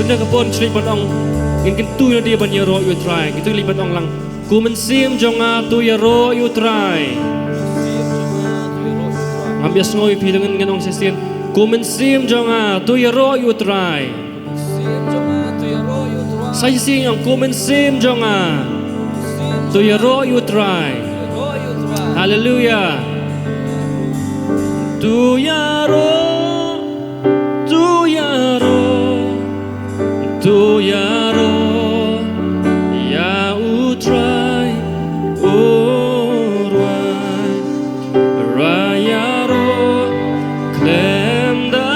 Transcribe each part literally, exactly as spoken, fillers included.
Na ka pon shlei ban ong, ngin kyntu na di ban ïaroh ïa u Trai. Kyntu lei ban ong lang. Ko mynsiem jong nga to ïaroh ïa u Trai. Ngam ïa sngew ïa phi, ngin ong shisien. Ko mynsiem jong nga to ïaroh ïa u Trai. Sa shisien ong, ko mynsiem jong nga to ïaroh ïa u Trai. Haleluia. To ïaroh, to ïaroh, to ïaroh ïa u Trai, u Trai. Ruh ïaroh khlem da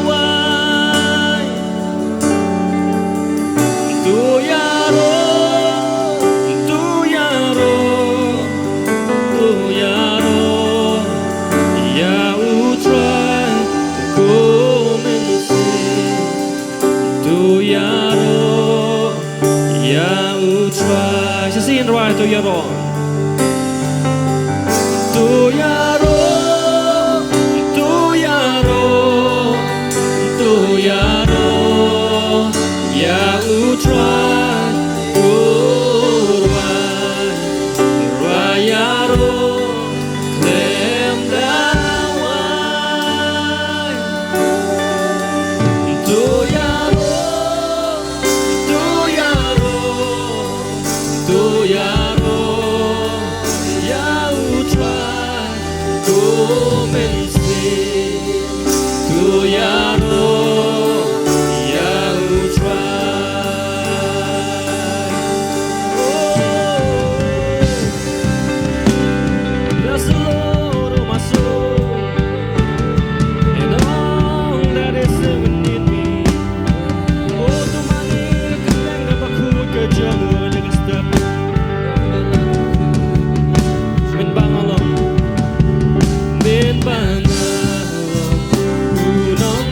wai. To ïaroh, to ïaroh, to ïaroh ïa u Trai, ko mynsiem. To ïaroh ïa u Trai. Shisien ruh to ïaroh. To ïaroh, to ïaroh, to ïaroh ïa u Trai, u Trai. Ruh ïaroh khlem da wai. To ïaroh, to ïaroh, to ïaroh ïa u Trai, ko mynsiem. To ïaroh ïa u Trai. Oh, bless the Lord, oh my soul, and all that is within me. Oh, to mane ka kyrteng kaba khuid ka jong u, ïa ka step. Mynba nga long, mynba nga long u nong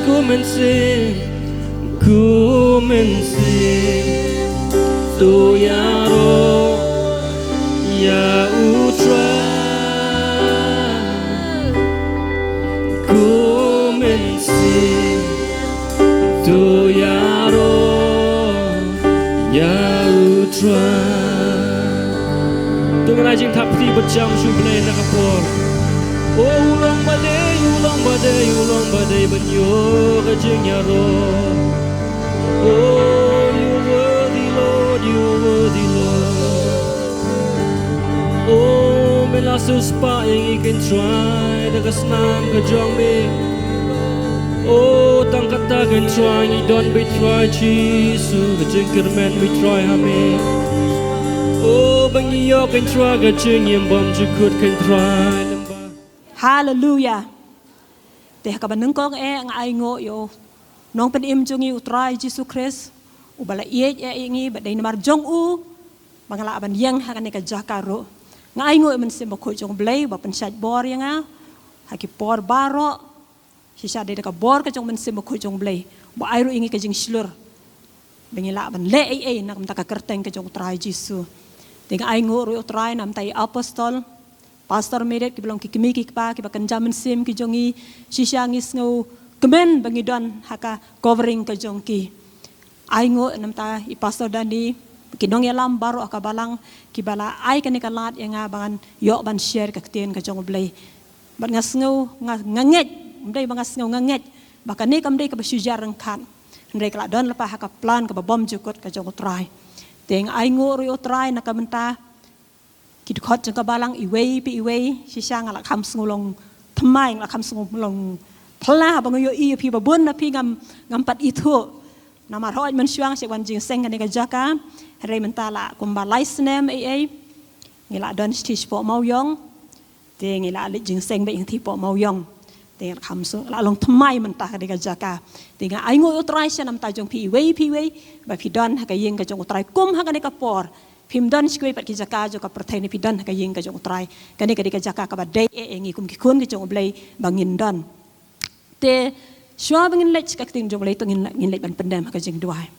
Kum in sing, kum in sing, to ïaroh ïa U Trai. Kum in sing, to ïaroh ïa U Trai. To ngin ai jingthap kti bad jam sha U Blei na ka por. O U long ba dei, U long ba dei, U long ba dei ban ïoh ka jingïaroh. Oh, you're worthy, Lord, you're worthy, Lord. Jisu, spah ïa ngi ko Trai da ka snam ka jong me. O, tang kata ko Trai ngi don bad Trai Jisu, ka jingkyrmen bad Trai ha me. O, ba ngi ïoh ko Trai ka jingim bymjukut ko Trai. Haleluya. Te ha kaba nyngkong eh nga ainguh ïa u Nongpynim jong ngi u Trai Jisu Khrist, uba la ïeit ïa ngi, ba dei namar jong u ba nga lah ban ïeng ha kane ka jaka ruh. Nga ainguh ïa u Mynsiem Bakhuid jong u Blei ba pynshait bor ïa nga ha ki por baroh. Shisha dei da ka bor ka jong u Mynsiem Bakhuid jong u Blei ba ai ruh ïa ngi ka jingshlur ba ngin lah ban leh ei ei na ka bynta ka kyrteng ka jong u Trai Jisu. Te nga ainguh ruh ïa u Trai na ka bynta i apostol, pastor Merit, kiba long ki kmie ki kpa kiba kynja mynsiem ki jong ngi. Shisha ngi sngewkmen ba ngi don ha ka covering ka jong ki. Ainguh na ka bynta i pastor Dani, ki nongïalam baroh ha ka balang kiba la ai kane ka lad ïa nga ba ngan ïoh ban share ka ktien ka jong u Blei. Bad nga sngew, nga, nga ngeit, ym dei ba nga sngew, nga ngeit ba kane kam dei kaba shu jia ryngkat, hynrei ka la don lypa ha ka plan kaba bymjukut ka jong u Trai. Te nga ainguh ruh ïa u Trai na ka bynta ki dkhot jong ka balang iwei pa iwei. Shisha nga la kham sngew long thymmai, nga la kham sngew long phylla ba nga ïohi ïa phi, ba bun na phi ngam, ngam pat ithuh. Namar hooid mynshuwa nga shait wan jingïaseng kane ka jaka, hynrei mynta la kumba lai snem ei ei ngi la don shithi shapoh Mawïong. Te ngi la leit jingïaseng bad ïing thipoh Mawïong. Te nga la kham sngew, la long thymmai mynta ha kane ka jaka. Te nga ainguh ïa u Trai sha na ka bynta jong phi iwei pa iwei ba phi don ha ka ïing ka jong u Trai kum ha kane ka por. Phim don sha kiwei pat ki jaka jong ka pyrthei, ne phi don ha ka ïing ka jong u Trai. Kane ka dei ka jaka kaba dei eh ïa ngi kum ki khun ki jong u Blei ba ngin don. Te shuwa ba ngin leit sha ka ktien jong u Blei, to ngin, ngin leit ban pyndem ha ka jingduwai.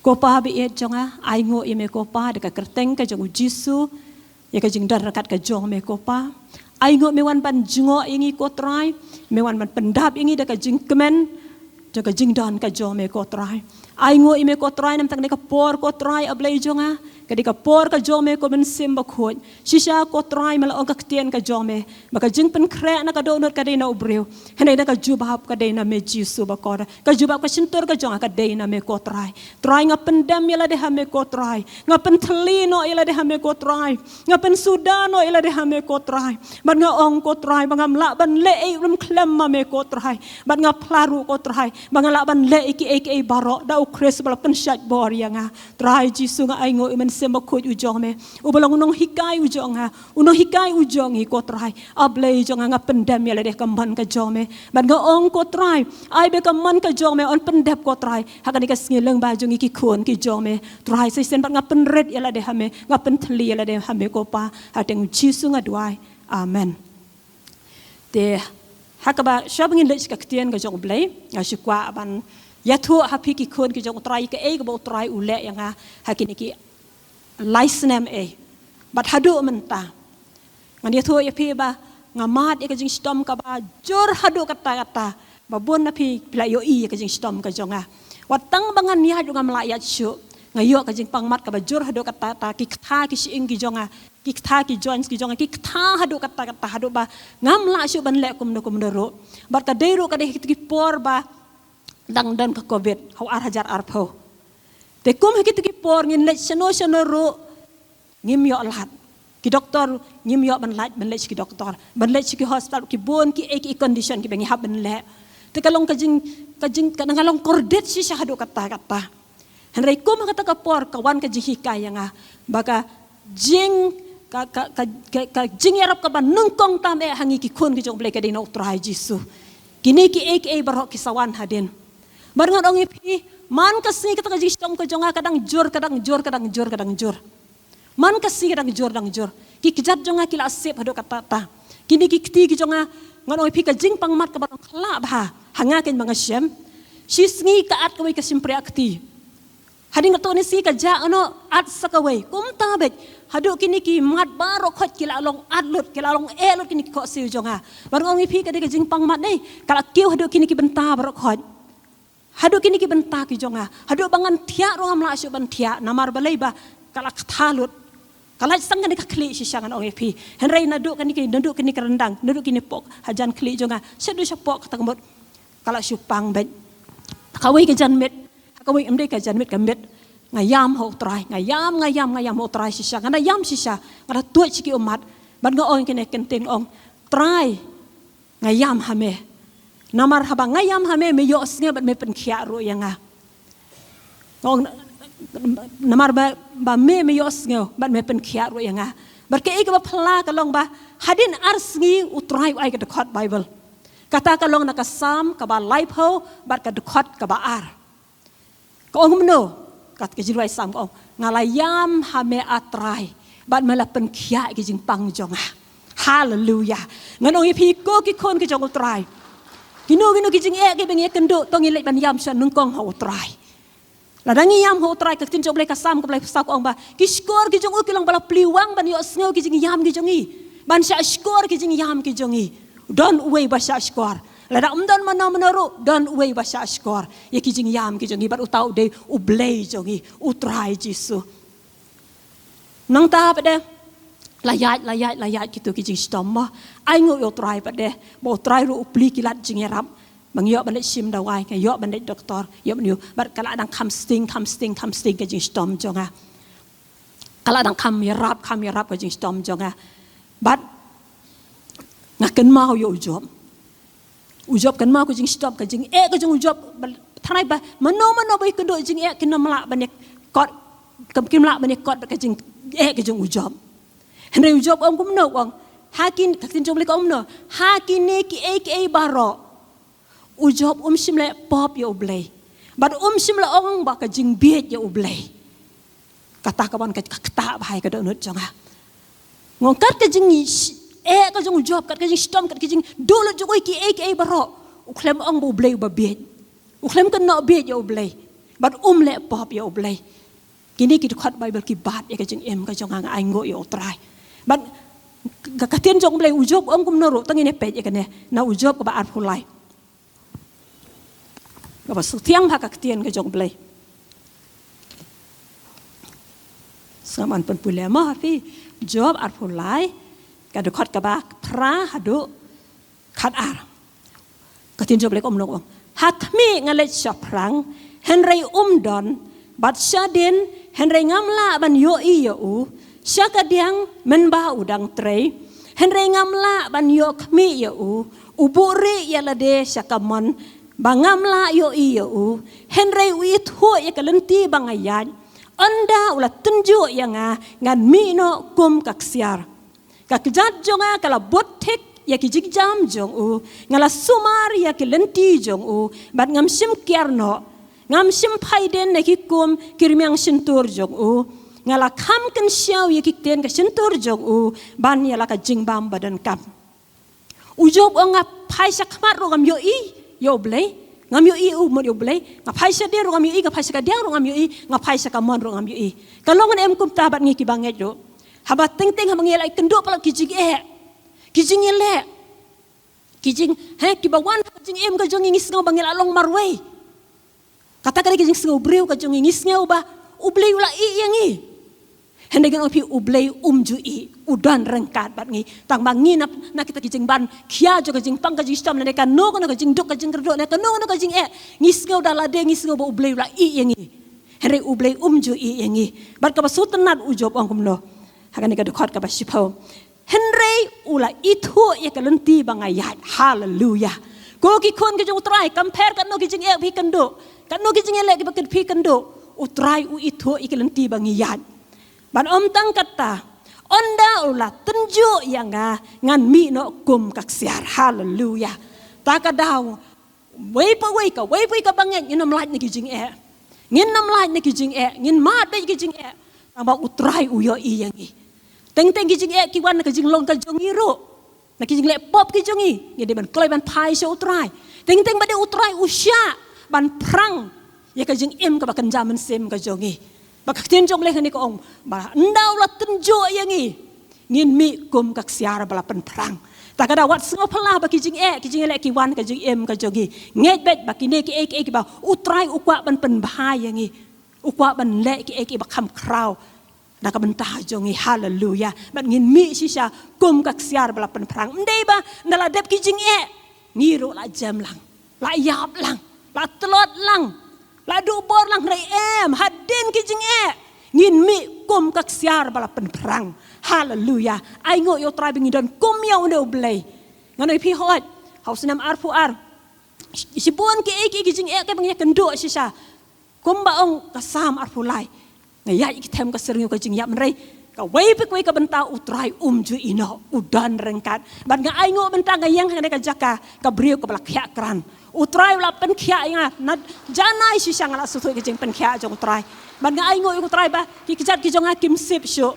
Ko Pa ba ïeit jong nga, ainguh ïa me ko Pa da ka kyrteng ka jong u Jisu, ïa ka jingdon ryngkat ka jong me ko Pa. Ainguh me wan ban jngoh ïa ngi ko Trai, me wan ban pyndap ïa ngi da ka jingkmen jong ka jingdon ka jong me ko Trai. Ainguh ïa me ko Trai na ka bynta kane ka por ko Trai, A Blei jong nga. Ka dei ka por ka jong me ko Mynsiem Bakhuid. Shisha ko Trai me la ong ka ktien ka jong me ba ka jingpynkhreh na ka dohnud ka dei na u briew, hynrei na ka jubab ka dei na me Jisu bakordor. Ka jubab ka shyntur ka jong nga ka dei na me ko Trai. Trai nga pyndem ïa lade ha me ko Trai. Nga pynthylli noh ïa lade ha me ko Trai. Nga pynsuda noh ïa lade ha me ko Trai. Bad nga ong ko Trai ba ngam lah ban leh ei ei ruh khlem ma me ko Trai. Bad nga phla ruh ko Trai ba nga lah ban leh ei ei ei baroh da u Khrist ba la pynshait bor ïa nga. Trai Jisu nga ainguh ïa u Mynsiem Bakhuid u jong me, uba long u nonghikai u jong nga, u nonghikai u jong ngi ko Trai. A Blei jong nga, nga pyndem ïa lade ha ka mon ka jong me. Bad nga ong ko Trai, ai ba ka mon ka jong me yn pyndep ko Trai ha kane ka sngi lyngba jong ngi ki khun ki jong me. Trai sa shisien bad nga pynrit ïa lade ha me, nga pynthylli ïa lade ha me ko Pa. Ha kyrteng u Jisu nga duwai. Amen. Te ha kaba shuwa ba ngin leit sha ka ktien ka jong u Blei, nga shu kwah ban ïathuh ha phi ki khun ki jong u Trai kaei kaba u Trai u leh ïa nga ha kine ki lai snem ei bad haduh mynta. Ngan ïathuh ïa phi ba nga mad ïa ka jingshitom kaba jur haduh katta katta ba bun na phi phi la ïohi ïa ka jingshitom ka jong nga. Wat tang ba ngan ïaid ruh ngam lah ïaid shuh. Nga ïoh ka jingpang mat kaba jur haduh katta katta, ki ktha ki shyieng ki jong nga, ki ktha ki joints ki jong nga ki ktha haduh katta katta, haduh ba ngam lah shuh ban leh kumno kumno ruh. Bad ka dei ruh ka dei ha kito ki por ba dang don ka covid ha u ar hajar arphew. Te kum ha kito ki por ngin leit shano shano ruh ngim ïoh lad. Ki doktor ngim ïoh ban leit, ban leit sha ki doktor, ban leit sha ki hospital, ki bun kiei kiei condition kiba ngi hap ban leh. Te ka long ka jing, ka jing, ka, ka long kordit shisha haduh katta katta. Hynrei kum ha kata ka por ka wan ka jinghikai ïa nga ba ka jing, ka, ka, ka, ka, ka jingïarap kaba nyngkong tam eh ha ngi ki khun ki jong u Blei ka dei na u Trai Jisu. Kine kiei kiei baroh ki sa wan hadien. Bad ngan ong ïa phi, man ka sngi kata ka jingshitom ka jong nga ka dang jur, ka dang jur, ka dang jur, ka dang jur. Man ka sngi ka dang jur, dang jur. Ki kjat jong nga ki la sep haduh katta katta. Kine ki kti ki jong nga, ngan ong ïa phi, ka jingpang mat kaba long khlak bha ha nga kein ba nga shem. Shi sngi ka at kawei ka shympriah kti. Hadien katto katne sngi ka jah noh, at sa kawei. Kumta beit haduh kine ki mat baroh khoit ki la long at lut, ki la long eh lut kine ki khohsiew jong nga. Bad ngan ong ïa phi, ka dei ka jingpang mat dei, ka la kiew haduh kine ki bynta baroh khoit. Haduh kine ki bynta ki jong nga, haduh ba ngan thiah ruh ngam lah shuh ban thiah namar balei ba ka la ktha lut. Ka lait tang kane ka khlieh shisha ngan ong ïa phi. Hynrei naduh kane ki, naduh kane ka ryndang, naduh kine poh hajan khlieh jong nga shaduh shapoh kata ka mut ka la shu pang beit. Kawei ka janmiet, kawei, ym dei ka janmiet, ka miet. Nga ïam ha u Trai, nga ïam, nga ïam, nga ïam ha u Trai shisha, nga da ïam shisha, nga da tuid sha ki ummat. Bad nga ong kine ki ktien, ong, Trai, nga ïam ha me. Namar haba nga ïam ha me, me ïohsngew bad me pynkhiah ruh ïa nga. Nga ong, namar ba, ba me, me ïohsngew bad me pynkhiah ruh ïa nga. Bad kaei kaba phylla ka long ba hadien ar sngi U Trai u ai ka dkhot Baibl. Kata ka long na ka Salm kaba laiphew bad ka dkhot kaba ar. Ka ong kumno? Kat ka jingduwai Salm ka ong, nga la ïam ha me, A Trai, bad me la pynkhiah ki jingpang jong nga. Haleluya. Ngan ong ïa phi ko ki khun ki jong U Trai, kino kino ki jingeh kiba ngi ïakynduh, to ngin leit ban ïam sha nyngkong ha U Trai. Lada ngi ïam ha U Trai, ka ktien jong U Blei, ka Salm kaba laiphew saw ka ong ba ki shkor ki jong u ki long ba la plie wang ban ïohsngew ki jingïam ki jong ngi, ban shah shkor ki jingïam ki jong ngi. Don uwei ba shah shkor. Lada ym don mano mano ruh, don uwei ba shah shkor ïa ki jingïam ki jong ngi, bad uta u dei U Blei jong ngi, U Trai Jisu. Nangta pat de la ïaid, la ïaid, la ïaid kito ki jingshitom mo. Ainguh ïa U Trai pat de ba U Trai ruh u plie ki lad jingïarap. Ba ngi ïoh ban leit shim dawai, ngi ïoh ban leit doktor, ïoh ban ïoh, bad ka la dang kham sting, kham sting, kham sting ka jingshitom jong nga. Ka la dang kham ïarap, kham ïarap ka jingshitom jong nga. Bad nga kynmaw ïa u Job. U Job, kynmaw ka jingshitom, ka jingeh ka jong u Job. Ba, tharai ba mano mano ba ïakynduh jingeh, kim lah ban ïakot, kim lah ban ïakot bad ka jingeh ka jong u Job. Hynrei u Job ong kumno, ong, ha kin, ka ktien jong U Blei ka ong kumno? Ha kine kiei kiei baroh, u Job um shym leh pop ïa U Blei, bad um shym la ong ba ka jingbieit ïa U Blei. Kata ka wan ka, ka ktah bha ïa ka dohnud jong nga. Nga ong kat ka jingeh ka jong u Job, kat ka jingshitom, kat ka jingduh lut jong u, kiei kiei baroh, u khlem ong ba U Blei uba bieit. U khlem kynnoh bieit ïa U Blei, bad um leh pop ïa U Blei. Kine ki dkhot Baibl ki bat ïa ka jingim ka jong nga, nga ainguh ïa U Trai. Bad ka, ka ktien jong U Blei, u Job ong kumno ruh, to ngin ïa peit ïa kane na u Job kaba arphew lai. Kaba sngewthiang bha ka ktien ka jong U Blei. Sngap, ngan pynpule mo ha phi. Job arphew lai, ka dkhot kaba phra haduh khatar. Ka ktien jong U Blei ka ong kumno, ong, ha khmih nga leit shaphrang, hynrei um don, bad shadien, hynrei ngam lah ban ïohi ïa u, sha kadiang, mynba u dang trei, hynrei ngam lah ban ïoh khmih ïa u, u buhrieh ïa lade sha kamon, ba ngam lah ïohi ïa u, hynrei u ithuh ïa ka lynti ba nga ïaid. Ynda u la tynjuh ïa nga, ngan mih noh kum ka ksiar. Ka kjat jong nga ka la bud thik ïa ki jingjam jong u, nga la sumar ïa ki lynti jong u, bad ngam shym kiar noh. Ngam shym phai dien na ki kum ki rmiang shyntur jong u. Nga la kham kynshew ïa ki ktien ka shyntur jong u, ban ïa la ka jingbam ba donkam. U Job ong, nga phai sha khmat ruh ngam ïohi ïa U Blei, ngam ïohi u mut ïa U Blei. Nga phai shadien ruh ngam ïohi, nga phai sha kadiang ruh ngam ïohi, nga phai sha kamon ruh ngam ïohi. Ka long ne em kumta bad ngi kiba ngeit ruh? Haba teng teng haba ngi la ïakynduh palat ki jingeh, ki jingeh, ki jing, he, kiba wan ha ka jingim ka jong ngi, ngi sngew ba ngi la long marwei. Kata ka dei ka jingsngew briew ka jong ngi, ngi sngew ba U Blei u la ïeh ïa ngi. Hynrei ngan ong ïa phi, U Blei um ju ïeh, u don ryngkat bad ngi. Tang ba ngi na, na kita ki jingban khia jong ka jingpang ka jingshitom, ne kano kano ka jingduk ka jingkyrduh, ne kano kano ka jingeh, ngi sngew da lade ngi sngew ba U Blei u la ïeh ïa ngi. Hynrei U Blei um ju ïeh ïa ngi. Bad kaba sngewtynnat, u Job ong kumno ha kane ka dkhot kaba shiphew? Hynrei u la ithuh ïa ka lynti ba nga ïaid. Haleluya. Ko ki khun ki jong U Trai, kam pher katno ki jingeh phi kynduh, katno ki jingeh leh kiba phi kynduh, U Trai u ithuh ïa ka lynti ba ngi ïaid. Ban ym tang kata, ynda u la tynjuh ïa nga, ngan mih noh kum ka ksiar. Haleluya. Ta ka daw, wei pa wei, kawei pa wei kaba ngeit, ngin ym lait na ki jingeh. Ngin ym lait na ki jingeh, ngin mad beit ki jingeh. Tang ba U Trai u ïohi ïa ngi. Teng teng ki jingeh ki wan na ka jinglong ka jong ngi ruh, na ki jingleh pop ki jong ngi, ngi dei ban kloi ban phai sha U Trai. Teng teng ba dei U Trai u shah ban phrang ïa ka jingim kaba kynja mynsiem ka jong ngi. Ba ka ktien jong U Blei hangne ka ong ba ynda u la tynjuh ïa ngi, ngin mih kum ka ksiar ba la pynphrang. Ta ka daw wat sngew phylla ba ki jingeh, ki jingeh leh ki wan ka jingim ka jong ngi. Ngeit beit ba kine kiei kiei kiba U Trai u kwah ban pynbha ïa ngi, u kwah ban leh kiei kiei ba kham khraw na ka bynta jong ngi. Haleluya. Bad ngin mih shisha kum ka ksiar ba la pynphrang. Ym dei ba ynda la dep ki jingeh ngi ruh la jem lang, la ïap lang, la tlot lang, la duh bor lang, hynrei em, hadien ki jingeh Ngin mih kum ka ksiar ba la pynphrang. Haleluya. Ai nguh ïa U Trai ba ngi don kum ïa une U Blei. Ngan ong ïa phi hooid, ha u snem arphew ar, shibun kiei kiei ki jingeh kiba ngi ïakynduh shisha. Kumba ong ka Salm arphew lai, nga ïaid ïa ki them ka syrngiew ka jingïap, hynrei kawei pa kawei ka bynta U Trai um ju ïehnoh, u don ryngkat. Bad nga ai nguh mynta nga ïeng ha kane ka jaka, ka briew kaba la khiah krat. U Trai u la pynkhiah ïa nga, na janai shisha nga la sngewthuh ïa ka jingpynkhiah jong U Trai. Bad nga ai nguh ïa U Trai ba ki kjat ki jong nga kim sip shuh.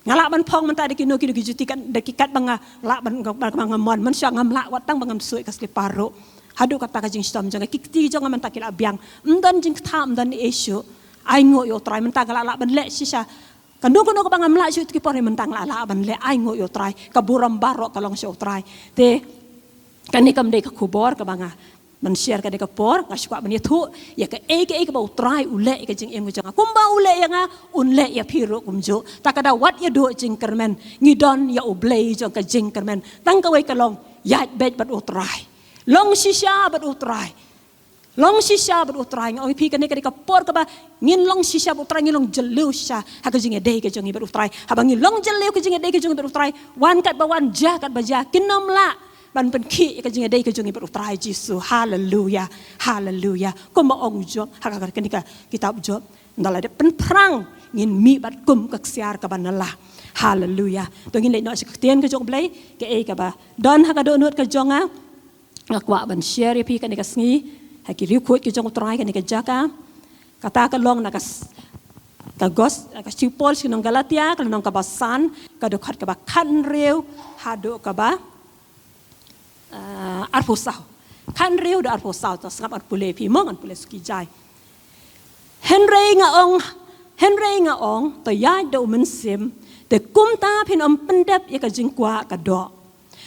Nga lah ban phong mynta da kino kino ki juti, kat da ki kat ba nga lah ban, ba nga mon. Mynshuwa ngam lah wat tang ba ngam suh ïa ka slipar ruh. Haduh katta ka jingshitom jong nga, ki kti jong nga mynta ki la biang. Ym don jingktah, ym don ei shuh. Ai nguh ïa U Trai, mynta nga la lah ban leh shisha. Kano kano kaba ngam lah shuh ïa ki por, mynta nga la lah ban leh. Ai nguh ïa U Trai. Ka burom baroh ka long sha U Trai. Te kane kam dei ka khubor kaba nga ban share kane ka por, nga shu kwah ban ïathuh ïa kaei kaei kaba U Trai u leh ïa ka jingim ka jong nga. Kumba u leh ïa nga, un leh ïa phi ruh kumjuh. Ta ka daw wat ïa duh jingkyrmen, ngi don ïa U Blei jong ka jingkyrmen. Tang kawei ka long, ïaid beit bad U Trai. Long shisha bad U Trai. Long shisha bad U Trai. Nga ong ïa phi, kane ka dei ka por kaba ngin long shisha bad U Trai, ngin long jylliew shisha ha ka jingïadei ka jong ngi bad U Trai. Haba ngi long jylliew ka jingïadei ka jong ngi bad U Trai, wan katba wan, jia katba jia, kin ym lah ban pynkhih ïa ka jingïadei ka jong ngi bad U Trai Jisu. Haleluya. Haleluya. Kumba ong u Job ha ka, kane ka kitab Job, ynda la dep pynphrang, ngin mih bad kum ka ksiar kaba nylla. Haleluya. To ngin leit noh sha ka ktien ka jong U Blei, kaei kaba don ha ka dohnud ka jong nga. Nga kwah ban share ïa phi kane ka sngi ha ki riewkhuid ki jong U Trai kane ka jaka. Kata ka long na ka s-, ka gos-, ka shithi u Paul sha ki nong Galatia, ka lynnong kaba san, ka dkhot kaba khathynriew haduh kaba, ah, arphew saw. Khathynriew haduh arphew saw, to sngap ngan pule ïa phi mo, ngan pule suki jai. Hynrei nga ong, hynrei nga ong, to ïaid da U Mynsiem, te kumta phin ym pyndep ïa ka jingkwah ka doh.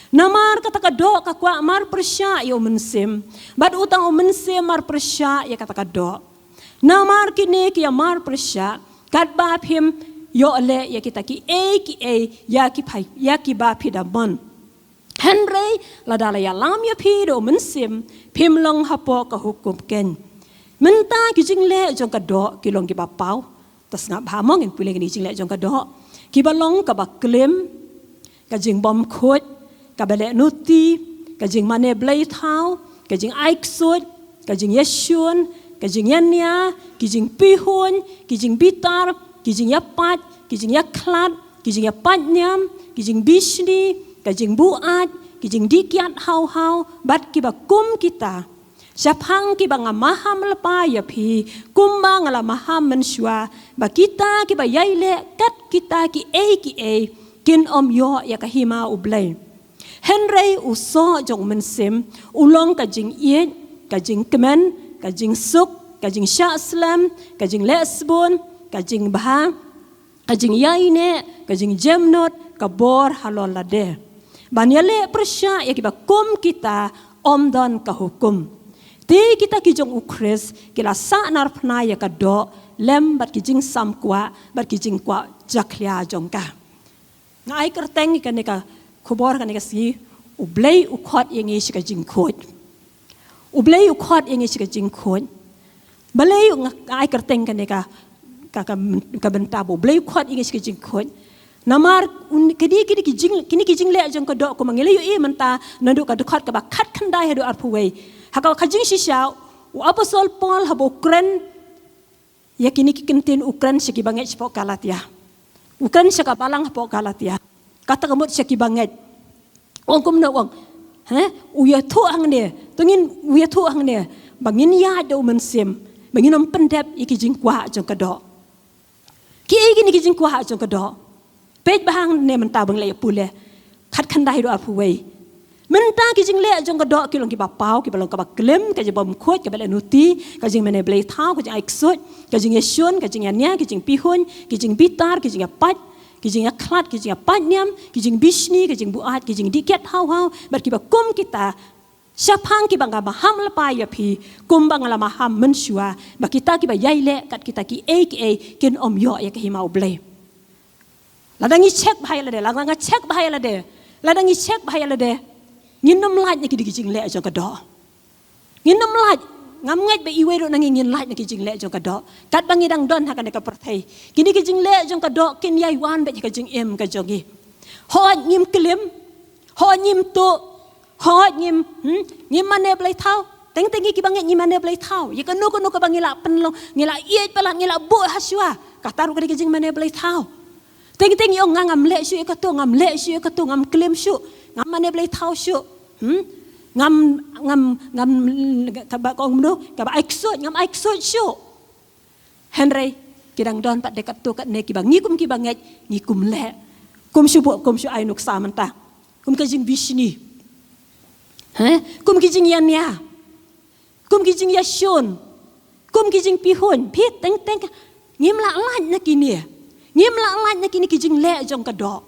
Namar kata ka doh ka kwah marpyrshah ïa U Mynsiem, bad uta U Mynsiem marpyrshah ïa kata ka doh. Namar kine ki ïa marpyrshah, katba phim ïoh leh ïa kita kiei kiei ïa ki pha-, ïa kiba phi da mon. Hynrei lada la ïalam ïa phi da U Mynsiem, phim long hapoh ka hukum keiñ. Mynta ki jingleh jong ka doh ki long kiba paw. To sngap bha mo, ngin pule kine ki jingleh jong ka doh. Kiba long kaba klim, ka jingbymkhuid, kaba leh nuti, ka jingmane blei thaw, ka jingai ksuid, ka jingïashun, ka jingïania, ki jingpihuiñ, ki jingbitar, ki jingïapait, ki jingïakhlad, ki jingïapait niam, ki jingbishni, ka jingbuaid, ki jingdih kiad haw haw, bad kiba kum kita. Shaphang kiba nga maham lypa ïa phi, kumba nga la maham mynshuwa, ba kita kiba ïai leh kat kita kiei kiei kin ym ïoh ïa ka hima U Blei. Hynrei u soh jong U Mynsiem u long ka jingïeit, ka jingkmen, ka jingsuk, ka jingshah slem, ka jingleh sbun, ka jingbha, ka jingïaineh, ka jingjemnud, ka bor halor lade. Ban ïaleh pyrshah ïa kiba kum kita ym don ka hukum. Te kita ki jong U Khrist ki la sahnarphna ïa ka doh lem bad ki jingsam kwah bad ki jingkwah jakhlia jong ka. Nga ai kyrteng ïa kane ka khubor kane ka sngi, U Blei u khot ïa ngi sha ka jingkhuid. U Blei u khot ïa ngi sha ka jingkhuid. Balei nga ai kyrteng kane ka, ka, ka, ka bynta ba U Blei u khot ïa ngi sha ka jingkhuid? Namar un, kine, kine ki jing, kine ki jingleh jong ka doh kumba ngi la ïohi mynta naduh ka dkhot kaba khatkhyndai haduh arphew wei. Ha ka, ka jingshisha u apostol Paul haba u kren ïa kine ki kyntien u kren sha ki bangeit shapoh Galatia. U kren sha ka balang hapoh Galatia. Kata ka mut sha ki bangeit. Ong kumno ong? He? U ïathuh hangne. To ngin u ïathuh hangne. Ba ngin ïaid da U Mynsiem. Ba ngin ym pyndep ïa ki jingkwah jong ka doh. Kiei kine ki jingkwah jong ka doh? Peit bha hangne mynta ba ngi la ïa pule. Khatkhyndai haduh arphew wei. Mynta ki jingleh jong ka doh ki long kiba paw, kiba long kaba klim, ka jingbymkhuid, kaba leh nuti, ka jingmane blei thaw, ka jingai ksuid, ka jingïashun, ka jingïania, ka jingpihuiñ, ka jingbitar, ka jingïapait, ka jingïakhlad, ka jingïapait niam, ka jingbishni, ka jingbuaid, ka jingdih kiad haw haw, bad kiba kum kita, shaphang kiba nga maham lypa ïa phi, kumba nga la maham mynshuwa, ba kita kiba ïai leh kat kita kiei kiei kin ym ïoh ïa ka hima U Blei. Lada ngi check bha ïa lade, lada nga check bha ïa lade, lada ngi check bha ïa lade, ngin ym lait na kine ki jingleh jong ka doh. Ngin ym lait, Ngam ngeit ba iwei ruh na ngi ngin lait na ki jingleh jong ka doh. Katba ngi dang don ha kane ka pyrthei, kine ki jingleh jong ka doh kin ïai wan beit ha ka jingim ka jong ngi. Hooid ngim klim, hooid ngim tuh, hooid ngim, hmm, ngim mane blei thaw. Teng teng ngi kiba ngeit ngi mane blei thaw. Ïa kano kano kaba ngi la pynlong, ngi la ïeit palat, ngi la buh ha shuwa, kata ruh ka dei ka jingmane blei thaw. Teng teng ngi ong nga ngam leh shuh ïa kato, ngam leh shuh ïa kato, ngam klim shuh, ngam mane blei thaw shuh. Hmm? Ngam, ngam, ngam, kaba kong mano, kaba ai ksuid, ngam ai ksuid shuh. Hynrei ki dang don pat de katto katne kiba ngi kum kiba ngeit ngi kum leh. Kum shu buh, kum shu ai nuksa mynta. Kum ka jingbishni. He? Kum ki jingïania. Kum ki jingïashun. Kum ki jingpihuiñ. Phi teng teng ka, ngim lah lait na kine. Ngim lah lait na kine ki jingleh jong ka doh.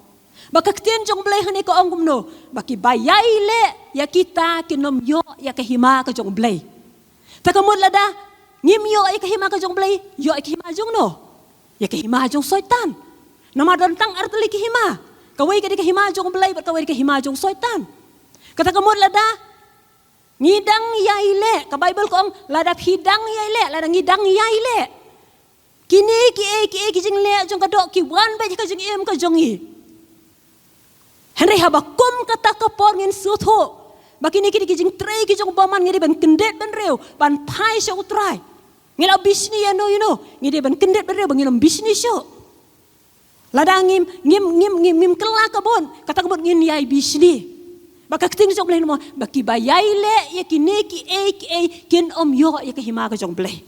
Ba ka ktien jong Blei hangne ka ong kumno? Ba kiba ïai leh ïa kita kin ym ïoh ïa ka hima ka jong Blei. Ta ka mut lada ngim ïoh ïa ka hima ka jong Blei, ïoh ïa ka hima jong no? Ïa ka hima jong Soitan. Namar don tang artylli ki hima. Kawei ka dei ka hima jong Blei bad kawei ka dei ka hima jong Soitan. Kata ka mut lada ngi dang ïai leh, ka Baibl ka ong lada phi dang ïai leh, lada ngi dang ïai leh, kine kiei kiei ki jingleh jong ka doh ki wan beit ha ka jingim ka jong ngi. Hynrei haba kum kata ka por ngin sngewthuh ba kine ki dei ki jingtrei ki jong u bymman, ngi dei ban kyndit bynriew ban phai sha U Trai. Ngi la bishni ïa no ïa no, ngi dei ban kyndit bynriew ba ngin ym bishni shuh. Lada ngim, ngim, ngim, ngim, ngim kylla ka bun, kata ka bun ngin ïai bishni. Ba ka ktien jong Blei namar ba kiba ïai leh ïa kine kiei kiei kin ym ïoh ïa ka hima ka jong Blei.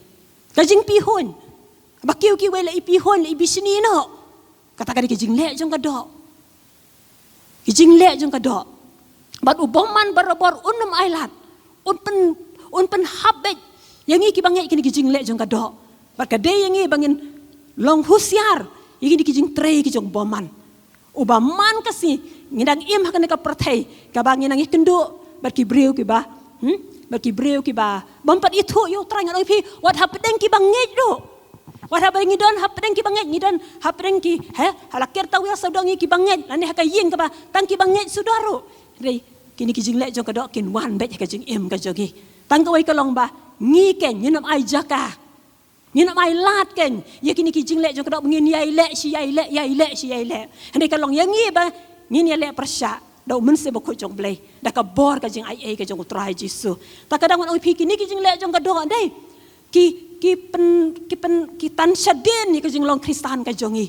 Ka jingpihuiñ. Ba kiew kiwei la i pihuiñ, la i bishni noh. Kata ka dei ka jingleh jong ka doh. Ka jingleh jong ka doh. Bad u bymman barabor un ym ailad. Un pyn, un pynhap beit ïa ngi kiba ngeit kine ki jingleh jong ka doh. Bad ka dei ïa ngi ba ngin long husiar ïa kine ki jingtrei ki jong u bymman. U bymman ka sngi ngi dang im ha kane ka pyrthei kaba ngi nang ïakynduh bad ki briew kiba, hmm? Bad ki briew kiba bym pat ithuh ïa U Trai. Ngan ong ïa phi, wat hapdeng kiba ngeit ruh. Wat haba ngi don hapdeng kiba ngeit, ngi don hapdeng ki, he, ha la ker tawiar sawdong ngi kiba ngeit, lane ha ka ïing kaba tang kiba ngeit shuh ruh. Hynrei kine ki jingleh jong ka doh kin wan beit ha ka jingim ka jong ngi. Tang kawei ka long ba ngi keiñ ngin ym ai jaka, ngin ym ai lad keiñ ïa kine ki jingleh jong ka doh ba ngin ïai leh shi ïai leh, ïai leh shi ïai leh. Hynrei ka long ïa ngi ba ngin ïaleh pyrshah da U Mynsiem Bakhuid jong U Blei, da ka bor ka jingaiei ka jong U Trai Jisu. Ta ka daw ngan ong ïa phi, kine ki jingleh jong ka doh dei ki, ki pyn, ki pyn, ki tan shadien ïa ka jinglong Khristan ka jong ngi.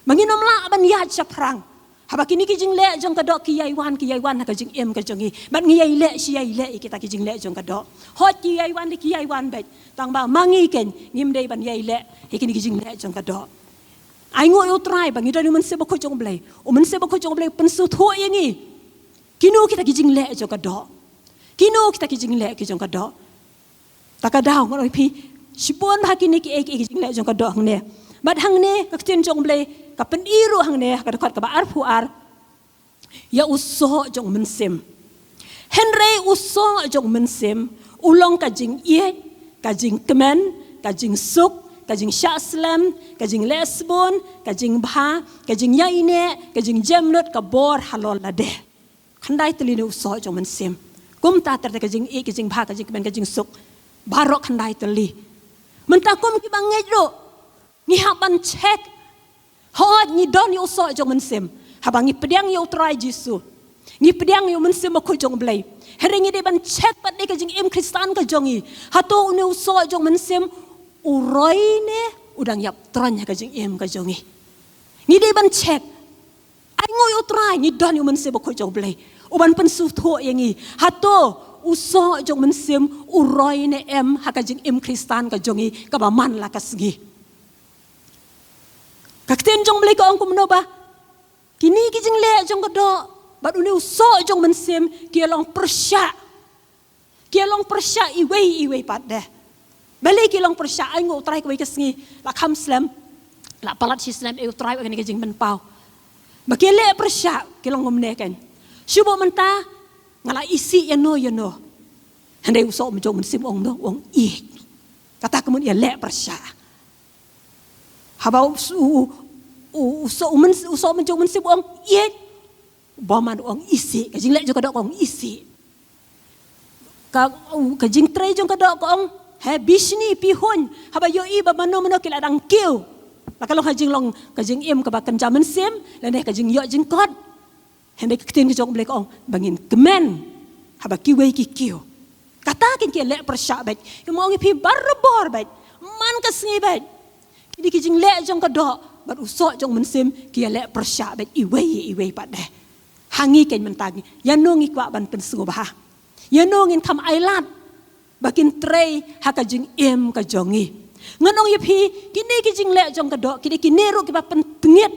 Ba ngin ym lah ban ïaid shaphrang. Haba kine ki jingleh jong ka doh ki ïai wan, ki ïai wan ha ka jingim ka jong ngi, bad ngi ïai leh shi ïai leh ïa kita ki jingleh jong ka doh. Hooid ki ïai wan dei, ki ïai wan beit, tang ba ma ngi keiñ ngim dei ban ïai leh ïa kine ki jingleh jong ka doh. Ai nguh ïa U Trai ba ngi don ïa U Mynsiem Bakhuid jong U Blei. U Mynsiem Bakhuid jong U Blei u pynsngewthuh ïa ngi kino kita ki jingleh jong ka doh. Kino kita ki jingleh ki jong ka doh. Ta ka daw ngan ong ïa phi, shibun bha kine kiei kiei ki jingleh jong ka doh hangne. Bad hangne ka ktien jong U Blei ka pyni ruh hangne ha ka dkhot kaba arphew ar ïa u soh jong u mynsiem. Hynrei u soh jong u mynsiem u long ka jingïeit, ka jingkmen, ka jingsuk, ka jingshah slem, ka jingleh sbun, ka jingbha, ka jingïaineh, ka jingjemnud, ka bor halor lade. Khyndai tylli ne u soh jong u mynsiem. Kumta ter ter ka jingïeit, ka jingbha, ka jingkmen, ka jingsuk. Baroh khyndai tylli. Mynta kum kiba ngeit ruh, ngi hap ban check. Hooid ngi don ïa u soh jong u mynsiem. Haba ngi pdiang ïa u Trai Jisu, ngi pdiang ïa u Mynsiem Bakhuid jong U Blei, hynrei ngi dei ban check pat de ka jingim Khristan ka jong ngi. Hato une u soh jong u mynsiem u roi ne u dang ïap troiñ ha ka jingim ka jong ngi? Ngi dei ban check. Ai nguh ïa u Trai, ngi don ïa u Mynsiem Bakhuid jong U Blei uban pynsngewthuh ïa ngi. Hato u soh jong u mynsiem u roi ne em ha ka jingim Khristan ka jong ngi kaba man la ka sngi? Ka ktien jong U Blei ka ong kumno ba kine ki jingleh jong ka doh bad une u soh jong u mynsiem ki long pyrshah. Ki long pyrshah iwei iwei pat de. Balei ki long pyrshah? Ai nguh u Trai kawei ka sngi la kham slem, la palat shi snem, e u Trai, wat kane ka jingpynpaw. Ba ki leh pyrshah, ki long kumne keiñ. Shu bok mynta nga la isih ïano ïano. Hynrei u soh jong u mynsiem u ong no, u ong ïeit. Kata ka mut ïaleh pyrshah. Haba u, u, u, u soh, u myns-, u soh jong u mynsiem u ong ïeit. Bymman u ong isih, ka jingleh jong ka doh ka ong isih. Ka, u, ka jingtrei jong ka doh ka ong He, bishni, pihuiñ, haba ïohi ba mano mano ki la dang kiew. La ka long ha jinglong ka jingim kaba kynja mynsiem, lane ka jingïoh jingkot. Hynrei ka ktien ka jong U Blei ka ong ba ngin kmen haba kiwei ki kiew. Kata kin ki leh pyrshah beit. Ki ong ïa phi barabor beit. Man ka sngi beit. Kine ki jingleh jong ka doh bad u soh jong mynsiem ki leh pyrshah beit iwei ïa iwei pat de. Ha ngi kein mynta ngi, ïano ngi kwah ban pynsngewbha? Ïano ngin kham ailad ba kin trei ha ka jingim ka jong ngi? Ngan ong ïa phi, kine ki jingleh jong ka doh, kine kine ruh kiba pyntngit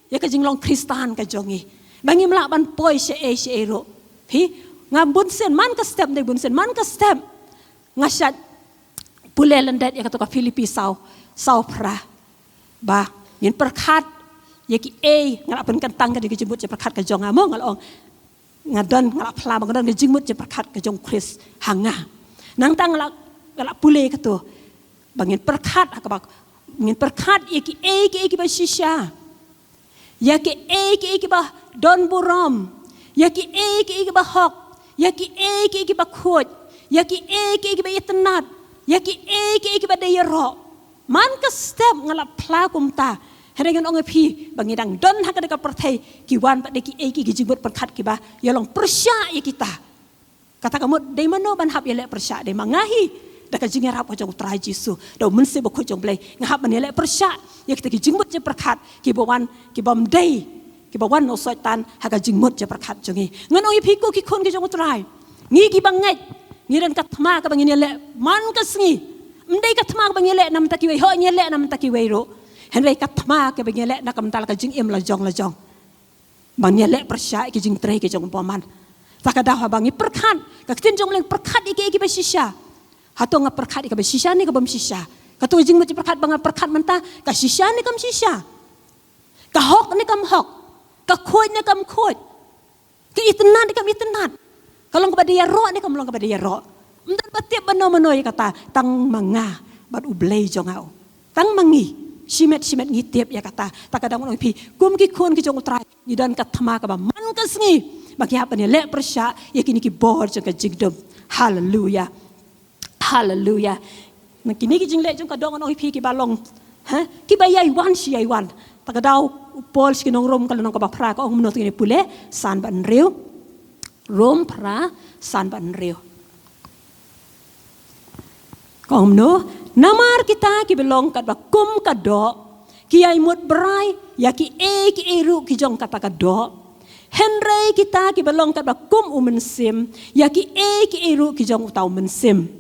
ïa ka jinglong Khristan ka jong ngi. Ba ngim lah ban poi shaei shaei ruh. Phi, nga bunsien man ka step, dei bunsien man ka step nga shait pule lyndet ïa kato ka Philippi saw, saw phra. Ba ngin pyrkhat ïa kiei, nga la pynkyntang ka dei ka jingmut jingpyrkhat ka jong nga mo, nga la ong nga don, nga la phla ba nga don ka jingmut jingpyrkhat ka jong Khrist ha nga. Nangta nga la, nga la pule kato ba ngin pyrkhat ha kaba, ngin pyrkhat ïa kiei kiei kiba shisha, ïa kiei kiei kiba don burom, ïa kiei kiei kiba hok, ïa kiei kiei kiba khuid, ïa kiei kiei kiba itynnad, ïa kiei kiei kiba dei ïaroh. Man ka step nga la phla kumta. Hynrei ngan ong ïa phi ba ngi dang don ha kane ka pyrthei, ki wan pat de kiei kiei ki jingmut pyrkhat kiba ïalong pyrshah ïa kita. Kata ka mut dei mano ban hap ïaleh pyrshah, dei ma nga hi, da ka jingïarap ka jong U Trai Jisu, da U Mynsiem Bakhuid jong U Blei, nga hap ban ïaleh pyrshah ïa kita ki jingmut jingpyrkhat kiba wan, kibym dei, kiba wan na u Soitan ha ka jingmut jingpyrkhat jong ngi. Ngan ong ïa phi ko ki khun ki jong U Trai, ngi kiba ngeit, ngi don ka thma kaba ngin ïaleh man ka sngi. Ym dei ka thma kaba ngi ïaleh na ka bynta kiwei, hooid ngi ïaleh na ka bynta kiwei ruh. Hynrei ka thma kaba ngi ïaleh na ka bynta la ka jingim la jong la jong. Ba ngin ïaleh pyrshah ïa ki jingtrei ki jong u bymman. Ta ka daw haba ngi pyrkhat, ka ktien jong U Blei, pyrkhat ïa kiei kiba shisha. Hato nga pyrkhat ïa kaba shisha ne kabym shisha? Kato ka jingmut jingpyrkhat ba nga pyrkhat mynta, ka shisha ne kam shisha? Ka hok ne kam hok? Ka khuid ne kam khuid? Ka itynnad ne kam itynnad? Ka long kaba dei ïaroh ne kam long kaba dei ïaroh? Ym don ba tip mano mano ïa kata, tang ma nga bad U Blei jong nga. Tang ma ngi shimet shimet ngi tip ïa kata. Ta ka daw ngan ong ïa phi, kum ki khun ki jong U Trai, ngi don ka thma kaba man ka sngi ba ngi hap ban ïaleh pyrshah ïa kine ki bor jong ka jingdum. Haleluia. Haleluia. Na kine ki jingleh jong ka doh ngan ong ïa phi kiba long, ha, kiba ïai wan shi ïai wan. Ta ka daw u Paul sha ki nong Rom ka lynnong kaba phra ka ong kumno, to ngin pule, san bad hynriew. Rom phra, san bad hynriew. Ka ong kumno, namar kita kiba long katba kum ka doh ki ïai mut brai ïa kiei kiei ruh ki jong kata ka doh. Hynrei kita kiba long katba kum u Mynsiem, ïa kiei kiei ruh ki jong uta u Mynsiem.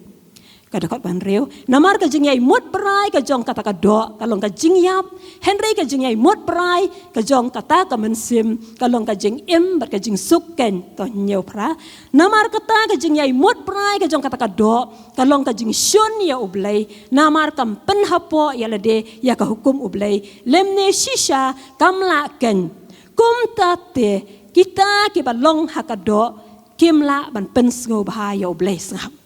Ka dkhot ba hynriew, namar ka jingïai mut brai ka jong kata ka doh ka long ka jingïap, hynrei ka jingïai mut brai ka jong kata ka mynsiem ka long ka jingim bad ka jingsuk keiñ. To hynñiew phra, namar kata ka jingïai mut brai ka jong kata ka doh ka long ka jingshun ïa U Blei, namar kam pynhapoh ïa lade ïa ka hukum U Blei, lymne shisha kam lah keiñ. Kumta te kita kiba long ha ka doh kim lah ban pynsngewbha ïa U Blei. Sngap.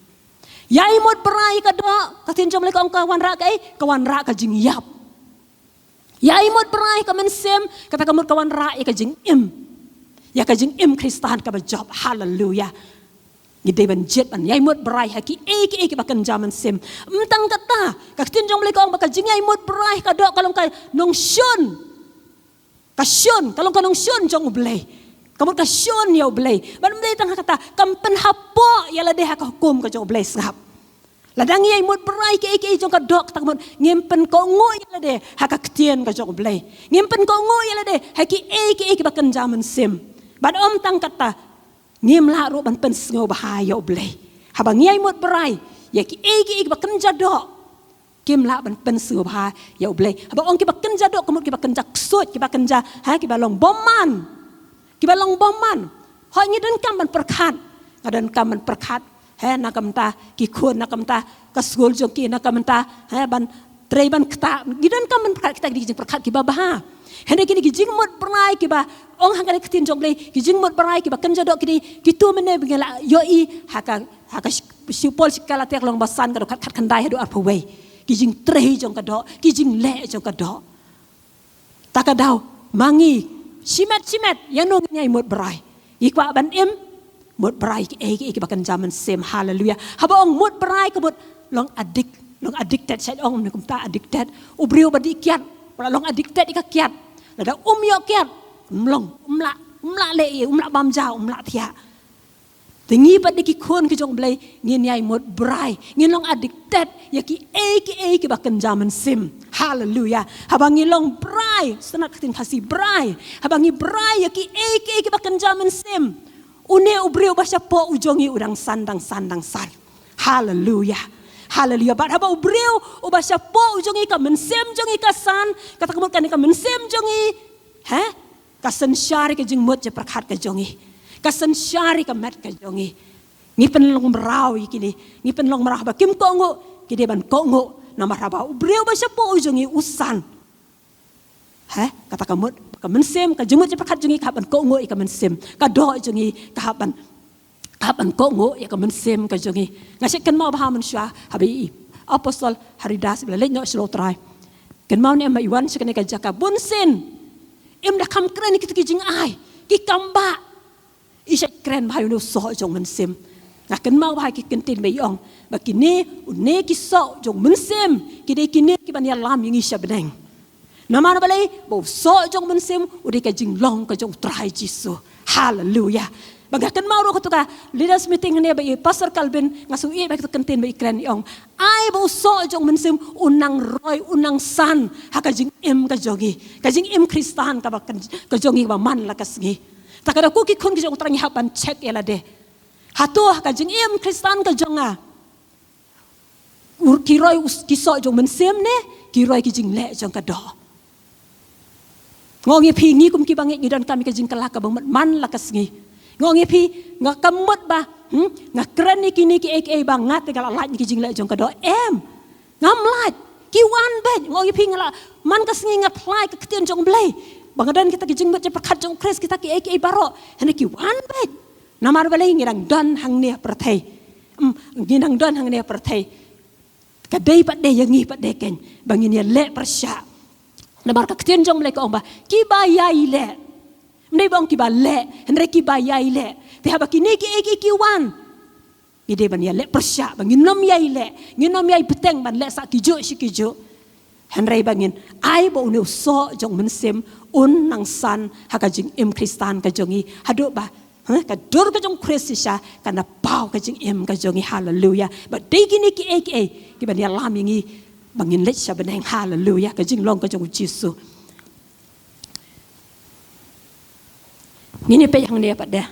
Ïai mut brai ka doh, ka ktien jong U Blei ka ong ka wanrah kaei? Ka wanrah ka jingïap. Ïai mut brai ka mynsiem, kata ka mut ka wanrah ïa ka jingim, ïa ka jingim Khristan kaba jop. Haleluia. Ngi dei ban jied ban ïai mut brai ha kiei kiei kiba kynja mynsiem. Ym tang kata, ka ktien jong U Blei ka ong ba ka jingïai mut brai ka doh ka long ka nongshun. Ka shun, ka long ka nongshun jong U Blei. Ka mut ka shun ïa U Blei. Bad ym dei tang ha kata, kam pynhapoh ïa lade ha ka hukum ka jong U Blei. Sngap. Lada ngi ïai mut brai kiei kiei jong ka doh, kata ka mut ngim pynkohnguh ïa lade ha ka ktien ka jong U Blei. Ngim pynkohnguh ïa lade ha kiei kiei kiba kynja mynsiem. Bad ym tang kata, ngim lah ruh ban pynsngewbha ïa U Blei. Haba ngi ïai mut brai ïa kiei kiei kiba kynja doh, kim lah ban pynsngewbha ïa U Blei. Haba ong kiba kynja doh, ka mut kiba kynja ksuid, kiba kynja, ha, kiba long bymman. Kiba long bymman. Hooid ngi donkam ban pyrkhat. Nga donkam ban pyrkhat. He, na ka bynta ki khun, na ka bynta ka skul jong ki, na ka bynta, he, ban trei ban ktah. Ngi donkam ban pyrkhat kita ki dei ki jingpyrkhat kiba bha. Hynrei kine ki jingmut brai kiba ong ha kane ka ktien jong U Blei, ki jingmut brai kiba kynja doh ki dei kito mynne ba ngi la ïohi ha ka, ha ka shi-, shi Paul sha ki Galatia ka lynnong ba san ka dkhot khatkhyndai haduh arphew wei. Ki jingtrei jong ka doh, ki jingleh jong ka doh. Ta ka daw ma ngi shimet shimet ïano ngin ïai mut brai? Ngi kwah ban im Mut brai ki ei ki ei kiba kynja mynsiem. Haleluya. Haba ong mut brai ka mut long addict, long addicted, shait ong ne kumta addicted. U briew ba dih kiad, ba la long addicted ïa ka kiad. Lada um ïoh kiad, um long, um lah, um lah leh ei, um lah bam ja, um lah thiah. Te ngi pat da ki khun ki jong U Blei ngin ïai mut brai, ngin long addicted ïa ki ei ki ei kiba kynja mynsiem. Haleluya. Haba ngi long brai, sngewtynnat ka ktien Khasi brai. Haba ngi brai ïa ki ei ki ei kiba kynja mynsiem, une u briew ba shapoh u jong ngi u dang san, dang san, dang san. Haleluya. Haleluya. Bad haba u briew uba shapoh u jong ngi ka mynsiem jong ngi ka san, kata ka mut kane ka mynsiem jong ngi, he? Ka synshar ïa ka jingmut jingpyrkhat ka jong ngi. Ka synshar ïa ka met ka jong ngi. Ngi pynlong mraw ïa kine, ngi pynlong mraw, haba kim kohnguh, ki dei ban kohnguh. Namar haba u briew ba shapoh u jong ngi u san, he, kata ka mut, ka mynsiem, ka jingmut jingpyrkhat jong ngi ka hap ban kohnguh ïa ka mynsiem. Ka doh jong ngi ka hap ban, ka hap ban kohnguh ïa ka mynsiem ka jong ngi. Nga shait kynmaw bha mynshuwa haba i Apostol Haridas ba la leit noh sha U Trai. Kynmaw ne em, ba i wan sha kane ka jaka bunsien im da kham kren ïa kita ki jingai, ki kam ba i shait kren bha ïa une u soh jong mynsiem. Nga kynmaw bha ki kyntien ba i ong ba kine, une ki soh jong mynsiem ki dei kine kiban ïalam ïa ngi sha bneng. Namar balei? Ba u soh jong mynsiem u dei ka jinglong ka jong U Trai Jisu. Haleluya. Ba nga kynmaw ruh kato ka leaders meeting hangne ba i Pastor Calvin, nga sngew ïeit bha kato ka kyntien ba i kren, i ong, ai ba u soh jong mynsiem u nang roi, u nang san ha ka jingim ka jong ngi, ka jingim Khristan kaba, ka jong ngi kaba man la ka sngi. Ta ka da ko ki khun ki jong U Trai ngi hap ban check ïa lade. Hato ha ka jingim Khristan ka jong nga, u, ki roi u, ki soh jong mynsiem ne ki roi ki jingleh jong ka doh? Nga ong ïa phi, ngi kum kiba ngeit ngi donkam ïa ka jingkylla kaba mut man la ka sngi. Nga ong ïa phi, nga, kam mut ba, hmm, nga kren ïa kine ki ei ki ei ba nga te nga la lait na ki jingleh jong ka doh. Em. Ngam lait. Ki wan beit. Nga ong ïa phi, nga la, man ka sngi nga phla ïa ka ktien jong U Blei. Ba nga don kita ki jingmut jingpyrkhat jong U Khrist, kita ki ei ki ei baroh. Hynrei ki wan beit. Namar balei? Ngi dang don hangne ha pyrthei. Hmm, ngi dang don hangne ha pyrthei. Ka dei pat de ïa ngi pat de keiñ ba ngin ïaleh pyrshah. Namar ka ktien jong U Blei ka ong ba kiba ïai leh. Ym dei ba ong kiba leh, hynrei kiba ïai leh. Te haba kine ki ei ki ei ki wan, ngi dei ban ïaleh pyrshah ba ngin ym ïai leh, ngin ym ïai bteng ban leh sah kijuh shi kijuh. Hynrei ba ngin ai ba une u soh jong mynsiem un nang san ha ka jingim Khristan ka jong ngi. Haduh ba, ha, ka dur ka jong U Khrist shisha kan da paw ka jingim ka jong ngi. Haleluya. Ba dei kine ki ei ki ei kiban ïalam ïa ngi ba ngin leit sha bneng. Haleluya. Ka jinglong ka jong U Jisu. Ngin ïa peit hangne pat de.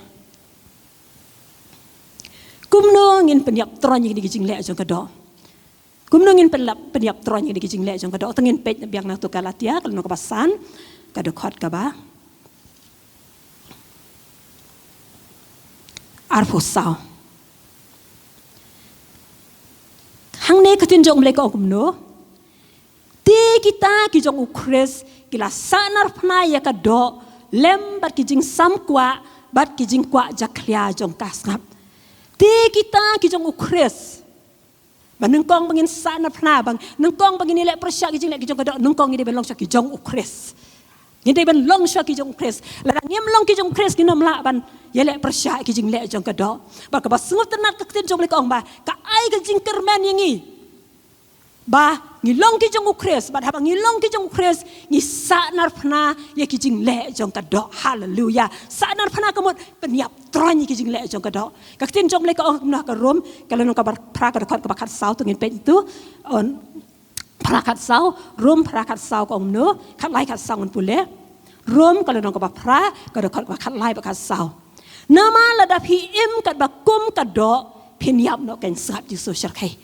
Kumno ngin pynïap tyrwa ïa kine ki jingleh jong ka doh? Kumno ngin pynlap, pynïap tyrwa ïa kine ki jingleh jong ka doh? Te ngin peit na biang na uto u Galatia, ka lynnong kaba san, ka dkhot kaba arphew saw. Hangne ka ktien jong U Blei ka ong kumno? Te kita ki jong U Khrist ki la sahnarphna ïa ka doh lem bad ki jingsam kwah bad ki jingkwah jakhlia jong ka sngap. Te kita ki jong U Khrist. Ba nyngkong ba ngin sahnarphna, ba nyngkong ba ngin ïaleh pyrshah ki jingleh ki jong ka doh, nyngkong ngi dei ban long shuwa ki jong U Khrist. Ngi dei ban long shuwa ki jong U Khrist. Lada ngim long ki jong U Khrist, ngin ym lah ban ïaleh pyrshah ki jingleh jong ka doh. Bad kaba sngewtynnat, ka ktien jong U Blei ka ong ba ka ai ka jingkyrmen ïa ngi ba ngi long ki jong U Khrist, bad haba ngi long ki jong U Khrist, ngi sahnarphna ïa ki jingleh jong ka doh. Haleluya. Sahnarphna ka mut pynïap tyrwa ïa ki jingleh jong ka doh. Ka ktien jong U Blei ka ong kumno ha ka Rom, ka lynnong kaba phra, ka dkhot kaba khatsaw, to ngin peit to. Phra khatsaw, Rom phra khatsaw ka ong kumno, khatlai khatsaw ngan pule. Rom ka lynnong kaba phra, ka dkhot kaba khatlai bad khatsaw. Namar lada phi im katba kum ka doh, phin ïap noh keiñ, sngap Jisu shyrkhei.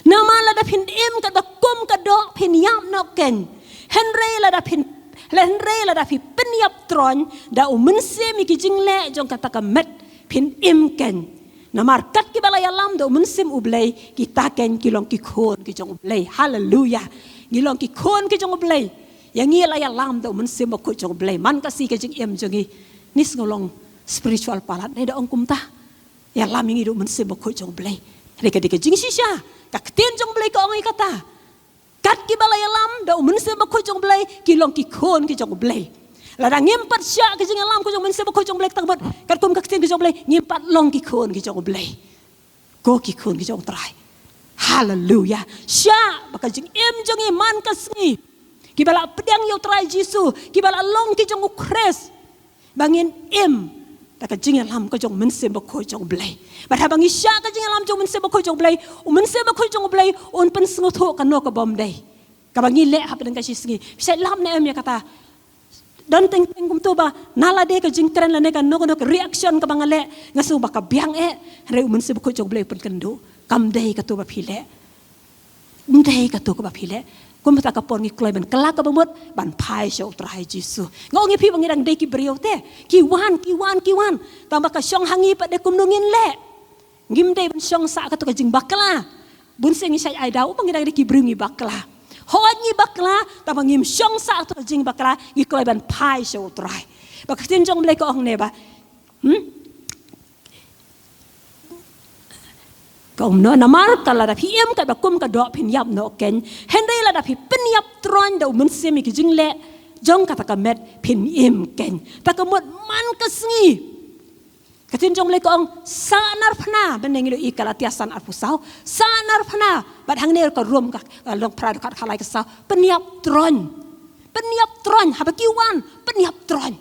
Namar lada phin im katba kum ka doh, phin ïap noh keiñ. Hynrei lada phin, hynrei lada phi pynïap tyrwa da U Mynsiem ïa ki jingleh jong kata ka met, phin im keiñ. Namar kat kiba la ïalam da U Mynsiem U Blei, kita keiñ ki long ki khun ki jong U Blei. Haleluya. Ngi long ki khun ki jong U Blei. Ïa ngi la ïalam da U Mynsiem Bakhuid jong U Blei. Man ka sngi ka jingim jong ngi, ngi sngew long spiritual palat, ne da ong kumta. Ïalam ïa ngi da U Mynsiem Bakhuid jong U Blei. Hynrei ka dei ka jingshisha. Ka ktien jong U Blei ka ong ïa kata. Kat kiba la ïalam da U Mynsiem Bakhuid jong U Blei, ki long ki khun ki jong U Blei. Lada ngim pat shah ka jingïalam ka jong U Mynsiem Bakhuid jong U Blei, tang bad katkum ka ktien ka jong U Blei, ngim pat long ki khun ki jong U Blei. Ko ki khun ki jong U Trai. Haleluya. Shah ba ka jingim jong ngi man ka sngi, kiba la pdiang ïa U Trai Jisu, kiba la long ki jong U Khrist, ba ngin im da ka jingïalam ka jong U Mynsiem Bakhuid jong U Blei. Bad haba ngi shah ka jingïalam jong U Mynsiem Bakhuid jong U Blei, U Mynsiem Bakhuid jong U Blei un pynsngewthuh kano ka bym dei kaba ngi leh hapdeng ka shi sngi. Phi shait lap ne em ïa kata? Don teng teng kumto ba na lade ka jingkren lane kano kano ka reaction kaba nga leh, nga sngew ba ka biang eh, hynrei U Mynsiem Bakhuid jong U Blei u pynkynduh, kam dei kato ba phi leh. Ym dei kato kaba phi leh. Kumta ka por ngi kloi ban kylla kaba mut ban phai sha U Trai Jisu. Nga ong ïa phi ba ngi dang dei ki briew te, ki wan, ki wan, ki wan, tang ba ka shong ha ngi pat de kumno ngin leh. Ngim dei ban shong sah kato ka jingbakla. Bun sien ngi shait ai daw ba ngi dang dei ki briew ngi bakla. Hooid ngi bakla, tang ba ngim shong sah kato ka jingbakla, ngi kloi ban phai sha U Trai. Ba ka ktien jong U Blei ka ong ne ba, hmm? Ka ong kumno, namar ka lada phi im katba kum ka doh phin ïap noh keiñ. Hynrei lada phi pynïap troiñ da U Mynsiem ïa ki jingleh jong kata ka met, phin im keiñ. Ta ka mut man ka sngi, ka ktien jong U Blei ka ong, sah narphna, mynne ngi la ïohi Galatia san arphew saw, sah narphna, bad hangne ka Rom ka, ka lynnong phra dkhot khatlai ka saw, pynïap troiñ. Pynïap troiñ, haba ki wan, pynïap troiñ.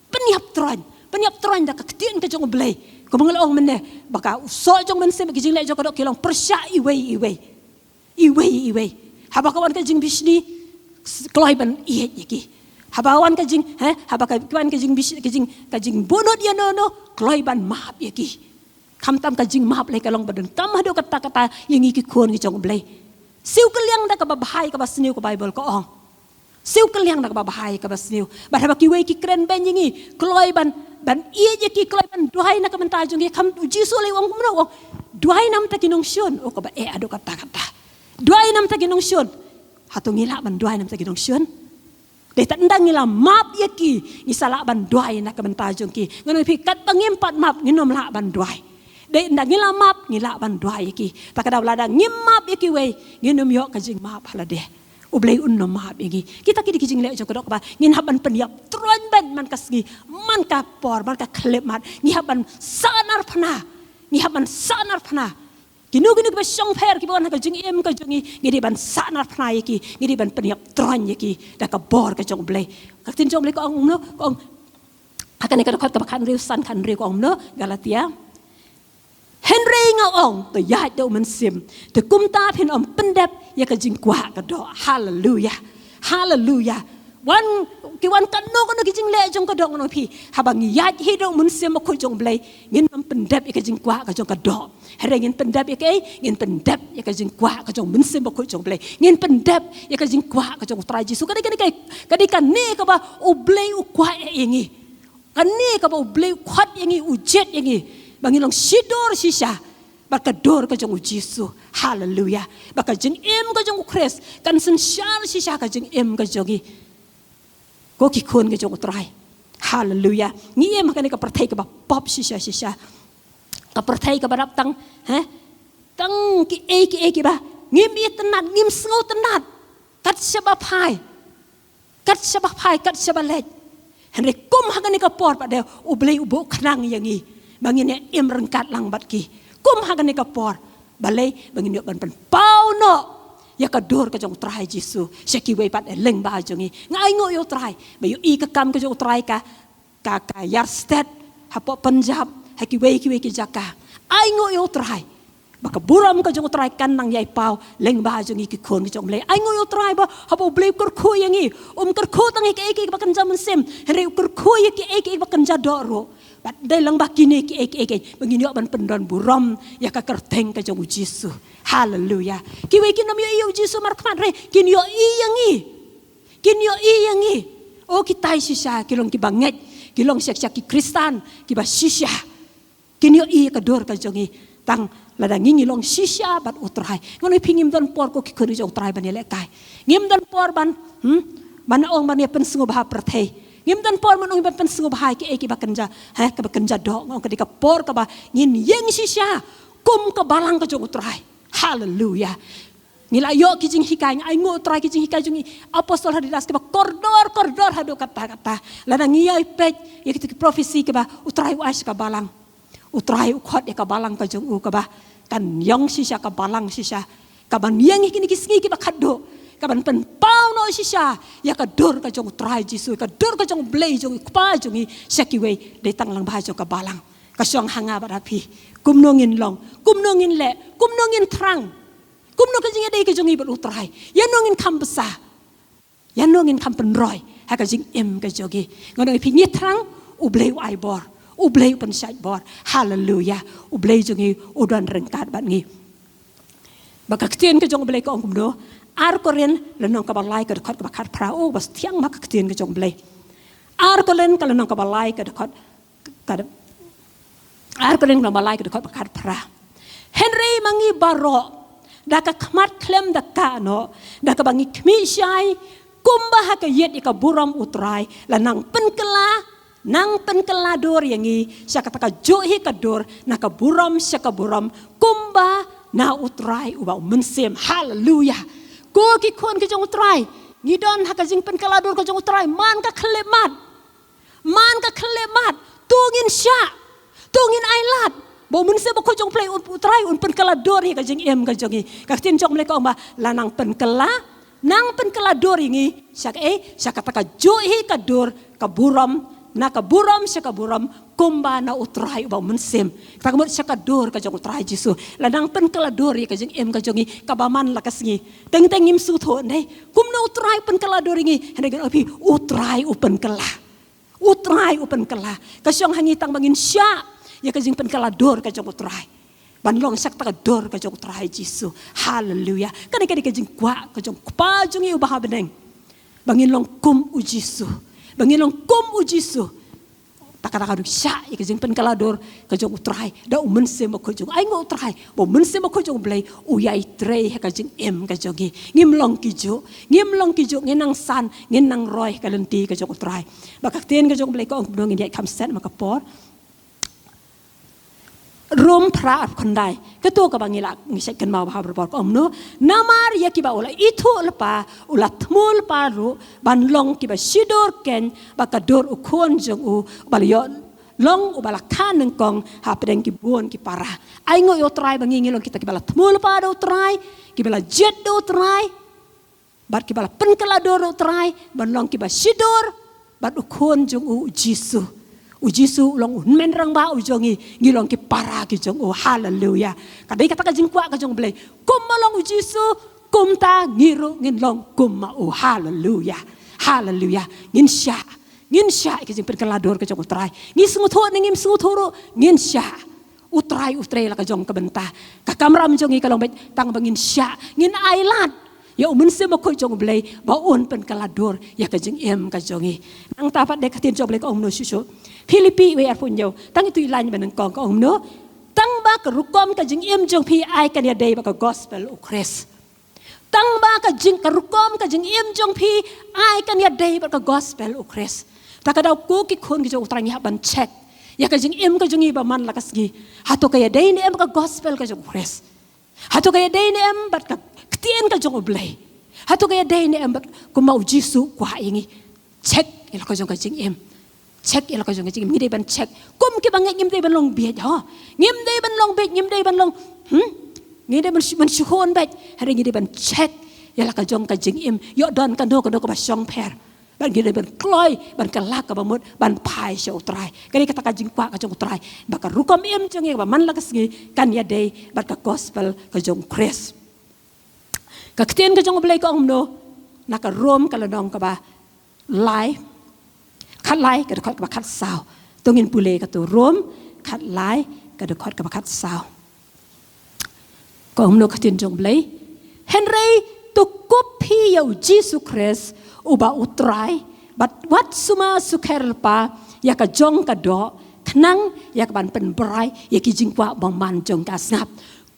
Pynïap troiñ, pynïap troiñ da ka ktien ka jong U Blei. Kumba nga la ong mynne, ba ka u soh jong U Mynsiem, ki jingleh jong ka doh ki long pyrshah iwei iwei. Iwei iwei. Haba ka wan ka jingbishni, kloi ban ïeit ïa ki. Haba wan ka jing, he, haba ka wan ka jingbish, ka jing, ka jingbunut ïano no, kloi ban map ïa ki. Khamtam ka jingmap lei ka long ba donkam haduh katta katta ïa ngi ki khun ki jong U Blei. Siew kylliang da kaba bha ïa kaba sniew, ka Baibl ka ong. Siew kylliang da kaba bha ïa kaba sniew. Bad haba kiwei ki kren beiñ ïa ngi, kloi ban, ban ïeit ïa ki, kloi ban duwai na ka bynta jong ki. Kham, U Jisu lei u ong kumno, u ong, duwai namar ki nongshun. Oh, kaba eh haduh katta katta. Duwai namar ki nongshun. Hato ngi lah ban duwai namar ki nongshun? Dei tang ynda ngi la map ïa ki, ngi sa lah ban duwai na ka bynta jong ki. Ngan ong ïa phi, katba ngim pat map, ngin ym lah ban duwai. Dei ynda ngi la map, ngi lah ban duwai ïa ki. Ta ka daw lada ngim map ïa kiwei, ngin ym ïoh ka jingmap ha lade. U Blei un ym map ïa ngi. Kita ki dei ki jingleh jong ka doh kaba ngin hap ban pynïap troiñ beiñ man ka sngi, man ka por, man ka khyllipmat. Ngi hap ban sah narphna. Ngi hap ban sah narphna. Kino kino kiba shongpher, kiba wan ha ka jingim ka jong ngi, ngi dei ban sah narphna ïa ki, ngi dei ban pynïap troiñ ïa ki da ka bor ka jong U Blei. Ka ktien jong U Blei ka ong kumno, ka ong ha kane ka dkhot kaba khathynriew, san khathynriew, ka ong kumno, Galatia. Hynrei nga ong, to ïaid da U Mynsiem, te kumta phin ym pyndep ïa ka jingkwah ka doh. Haleluya. Haleluya. Wan, ki wan kano kano ki jingleh jong ka doh, ngan ong ïa phi, haba ngi ïaid hi da U Mynsiem Bakhuid jong U Blei, ngin ym pyndep ïa ka jingkwah ka jong ka doh. Hynrei ngin pyndep ïa kaei? Ngin pyndep ïa ka jingkwah ka jong U Mynsiem Bakhuid jong U Blei. Ngin pyndep ïa ka jingkwah ka jong U Trai Jisu. Ka dei, ka dei, ka dei kane kaba U Blei u kwah ïa ngi. Kane kaba U Blei u khot ïa ngi, u jied ïa ngi, ba ngin long shidur shisha bad ka dur ka jong U Jisu. Haleluya. Ba ka jingim ka jong U Khrist kan synshar shisha ka jingim ka jong ngi, ko ki khun ka jong U Trai. Haleluya. Ngi im ha kane ka pyrthei kaba pop shisha shisha. Ka pyrthei kaba dap tang, he, tang kiei kiei kiba ngim itynnad, ngim sngewtynnad. Kat shaba phai, kat shaba phai, kat shaba leit. Hynrei kum ha kane ka por pat de, U Blei u buh khnang ïa ngi ba ngin ïa im ryngkat lang bad ki. Kum ha kane ka por, balei? Ba ngin ïoh ban pynpaw noh ïa ka dur ka jong U Trai Jisu sha kiwei pat, eh, lyngba jong ngi. Nga ainguh ïa U Trai ba ïohi ka kam ka jong U Trai ka, ka, ka ïarstet hapoh Punjab, ha kiwei kiwei ki jaka. Ainguh ïa U Trai ba ka burom ka jong U Trai kan nang ïai paw lyngba jong ngi ki khun ki jong U Blei. Ainguh ïa U Trai ba haba U Blei u kyrkhu ïa ngi, um kyrkhu tang ïa kiei kiei kiba kynja mynsiem, hynrei u kyrkhu ïa kiei kiei kiba kynja doh ruh. Bad dei lang ba kine kiei kiei kiei ba ngin ïoh ban pyndon burom ïa ka kyrteng ka jong U Jisu. Haleluya. Kiwei kin ym ïohi ïa U Jisu markhmat, hynrei kin ïohi ïa ngi. Kin ïohi ïa ngi. Oh, kitai shisha ki long kiba ngeit, ki long shisha ki Khristan kiba shisha. Kin ïohi ïa ka dur ka jong ngi tang lada ngi, ngi long shisha bad U Trai. Ngan ong ïa phi, ngim don por ko ki khun jong U Trai ban ïalehkai. Ngim don por ban, hmm, ban ong ban ïa pynsngewbha pyrthei. Ngim don por ban ong ban pynsngewbha kiei kiba kynja, he, kaba kynja doh. Nga ong ka dei ka por kaba ngin ïeng shisha kum ka balang ka jong U Trai. Haleluya. Ngi la ïoh ki jinghikai, nga ainguh U Trai, ki jinghikai jong i Apostol Haridas kiba kordor kordor haduh katta katta. Lada ngi ïai peit ïa kita ki prophecy kiba U Trai u ai sha ka balang, U Trai u khot ïa ka balang ka jong u kaba kan ïong shisha, ka balang shisha, kaban ïeng ha kine ki sngi kiba khatduh, kaban pynpaw noh shisha ïa ka dur ka jong U Trai Jisu, ka dur ka jong U Blei jong ngi, U Kpa jong ngi, sha kiwei, dei tang lang bha jong ka balang. Ka shong ha nga bad ha phi. Kumno ngin long, kumno ngin leh, kumno ngin thrang, kumno ka jingïadei ka jong ngi bad U Trai. Ïano ngin kham bsa, ïano ngin kham pynroi ha ka jingim ka jong ngi. Nga ong ïa phi, ngi thrang, U Blei u ai bor, U Blei u pynshait bor. Haleluya. U Blei jong ngi u don ryngkat bad ngi. Ba ka ktien ka jong U Blei ka ong kumno? Ar Korinth lynnong kaba lai ka dkhot kaba khatphra. Oh, ba thiang ma ka ktien ka jong U Blei. Ar Korinth ka lynnong kaba lai ka dkhot, ka, Ar Korinth lynnong kaba lai ka dkhot ba khatphra. Hynrei ma ngi baroh, da ka khmat khlem da kah noh, da kaba ngi khmih shai kumba ha ka ïit ïa ka burom U Trai, la nang pynkylla, nang pynkylla dur ïa ngi sha kata ka juh hi ka dur na ka burom sha ka burom, kumba na U Trai uba u mynsiem. Haleluya. Ko ki khun ki jong U Trai, ngi don ha ka jingpynkylla dur ka jong U Trai man ka khyllipmat. Man ka khyllipmat, to ngin shah, to ngin ailad ba u Mynsiem Bakhuid jong U Blei, U Trai un pynkylla dur ïa ka jingim ka jong ngi. Ka ktien jong U Blei ka ong ba la nang pynkylla, nang pynkylla dur ïa ngi sha kaei? Sha kata ka juh hi ka dur, ka burom, na ka burom sha ka burom, kumba na U Trai uba u mynsiem. Kata ka mut sha ka dur ka jong U Trai Jisu la nang pynkylla dur ïa ka jingim ka jong ngi kaba man la ka sngi. Teng teng ngim sngewthuh, hynrei kumno U Trai u pynkylla dur ïa ngi? Hynrei ngan ong ïa phi, U Trai u pynkylla. U Trai u pynkylla. Ka shong ha ngi tang ba ngin shah ïa ka jingpynkylla dur ka jong U Trai, ban long sha kata ka dur ka jong U Trai Jisu. Haleluya. Kane ka dei ka jingkwah ka jong U Kpa jong ngi uba ha bneng, ba ngin long kum U Jisu, ba ngin long kum U Jisu. Ta ka, ta ka dei shah ïa ka jingpynkylla dur ka jong U Trai da u Mynsiem Bakhuid jong, ai ngi, U Trai, ba u Mynsiem Bakhuid jong U Blei u ïai trei ha ka jingim ka jong ngi. Ngim long ki juh, ngim long ki juh, ngin nang san, ngin nang roi ha ka lynti ka jong U Trai. Ba ka ktien ka jong U Blei ka ong kumno, ngin ïaid kham set ma ka por. Rom phra, arphew khyndai. Kato kaba ngi lah, ngi shait kynmaw bha barabor, ka ong kumno? Namar ïa kiba u la ithuh lypa u la thmu lypa ruh ban long kiba shidur keiñ bad ka dur u Khun jong u, ba la ïoh long uba la kha nyngkong hapdeng ki bun ki para. Ai ngi ïa U Trai ba ngi, ngi long kita kiba la thmu lypa da U Trai, kiba la jied da U Trai, bad kiba la pynkylla dur da U Trai ban long kiba shidur bad u Khun jong u, U Jisu. U Jisu u long u Hynmen Rangbah u jong ngi, ngi long ki para ki jong u. Haleluya. Ka dei kata ka jingkwah ka jong U Blei. Kumba long U Jisu, kumta ngi ruh ngin long kum ma u. Haleluya. Haleluya. Ngin shah, ngin shah ïa ka jingpynkylla dur ka jong U Trai. Ngi sngewthuh ne ngim sngewthuh ruh, ngin shah. U Trai u trei la ka jong ka bynta. Ka kamram jong ngi ka long beit tang ba ngin shah, ngin ailad ïa u Mynsiem Bakhuid jong U Blei ba un pynkylla dur ïa ka jingim ka jong ngi. Nangta pat dei ka ktien jong U Blei ka ong kumno shuh shuh? Philippi wei, arphew hynñiew. Tang ito i lain ba nyngkong, ka ong kumno? Tang ba ka rukom ka jingim jong phi ai kan ïadei bad ka gospel U Khrist. Tang ba ka jing, ka rukom ka jingim jong phi ai kan ïadei bad ka gospel U Khrist. Ta ka daw ko ki khun ki jong U Trai, ngi hap ban check ïa ka jingim ka jong ngi ba man la ka sngi. Hato ka ïadei ne em bad ka gospel ka jong U Khrist? Hato ka ïadei ne em bad ka ktien ka jong U Blei? Hato ka ïadei ne em bad kumba U Jisu u kwah ïa ngi? Check ïa la ka jong ka jingim. Check ïa la ka jong ka jingim. Ngi dei ban check. Kum kiba ngeit, ngim dei ban long bieit, ho. Ngim dei ban long bieit, ngim dei ban long, hmm? Ngi dei ban shu, ban shu khun beit. Hynrei ngi dei ban check ïa la ka jong ka jingim. Ïoh don kano kano kaba shongpher. Bad ngi dei ban kloi, ban kylla kaba mut, ban phai sha U Trai. Ka dei kata ka jingkwah ka jong U Trai ba ka rukom im jong ngi ba man la ka sngi kan ïadei bad ka gospel ka jong U Khrist. Ka ktien ka jong U Blei ka ong kumno na ka Rom ka lynnong kaba lai, khatlai ka dkhot kaba khatsaw. To ngin pule kato, Rom khatlai ka dkhot kaba khatsaw. Ka ong kumno ka ktien jong U Blei? Hynrei to kup phi ïa U Jisu Khrist uba U Trai, bad wat sumar sukher lypa ïa ka jong ka doh, khnang ïa kaban pynbrai ïa ki jingkwah bymman jong ka. Sngap.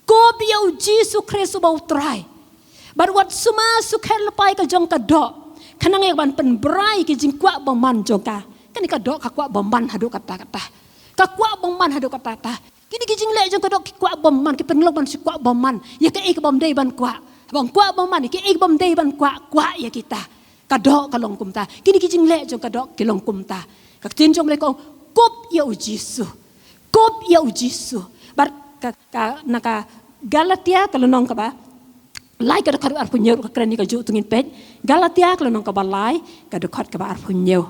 Kup ïa U Jisu Khrist uba U Trai, bad wat sumar sukher lypa ïa ka jong ka doh, khnang ïa kaban pynbrai ïa ki jingkwah bymman jong ka. Kane ka doh ka kwah bymman haduh katta katta. Ka kwah bymman haduh katta katta. Kine ki jingleh jong ka doh ki kwah bymman, ki pynlong ban shu kwah bymman ïa kaei ka bym dei ban kwah. Bym kwah bymman ïa kaei ka bym dei ban kwah, kwah ïa kita. Ka doh ka long kumta. Kine ki jingleh jong ka doh ki long kumta. Ka ktien jong U Blei ka ong, kup ïa U Jisu. Kup ïa u Jisu. Bad ka, ka, na ka Galatia ka lynnong kaba lai ka dkhot kaba arphew hynñiew ruh ka kren ïa kajuh, to ngin peit. Galatia ka lynnong kaba lai ka dkhot kaba arphew hynñiew.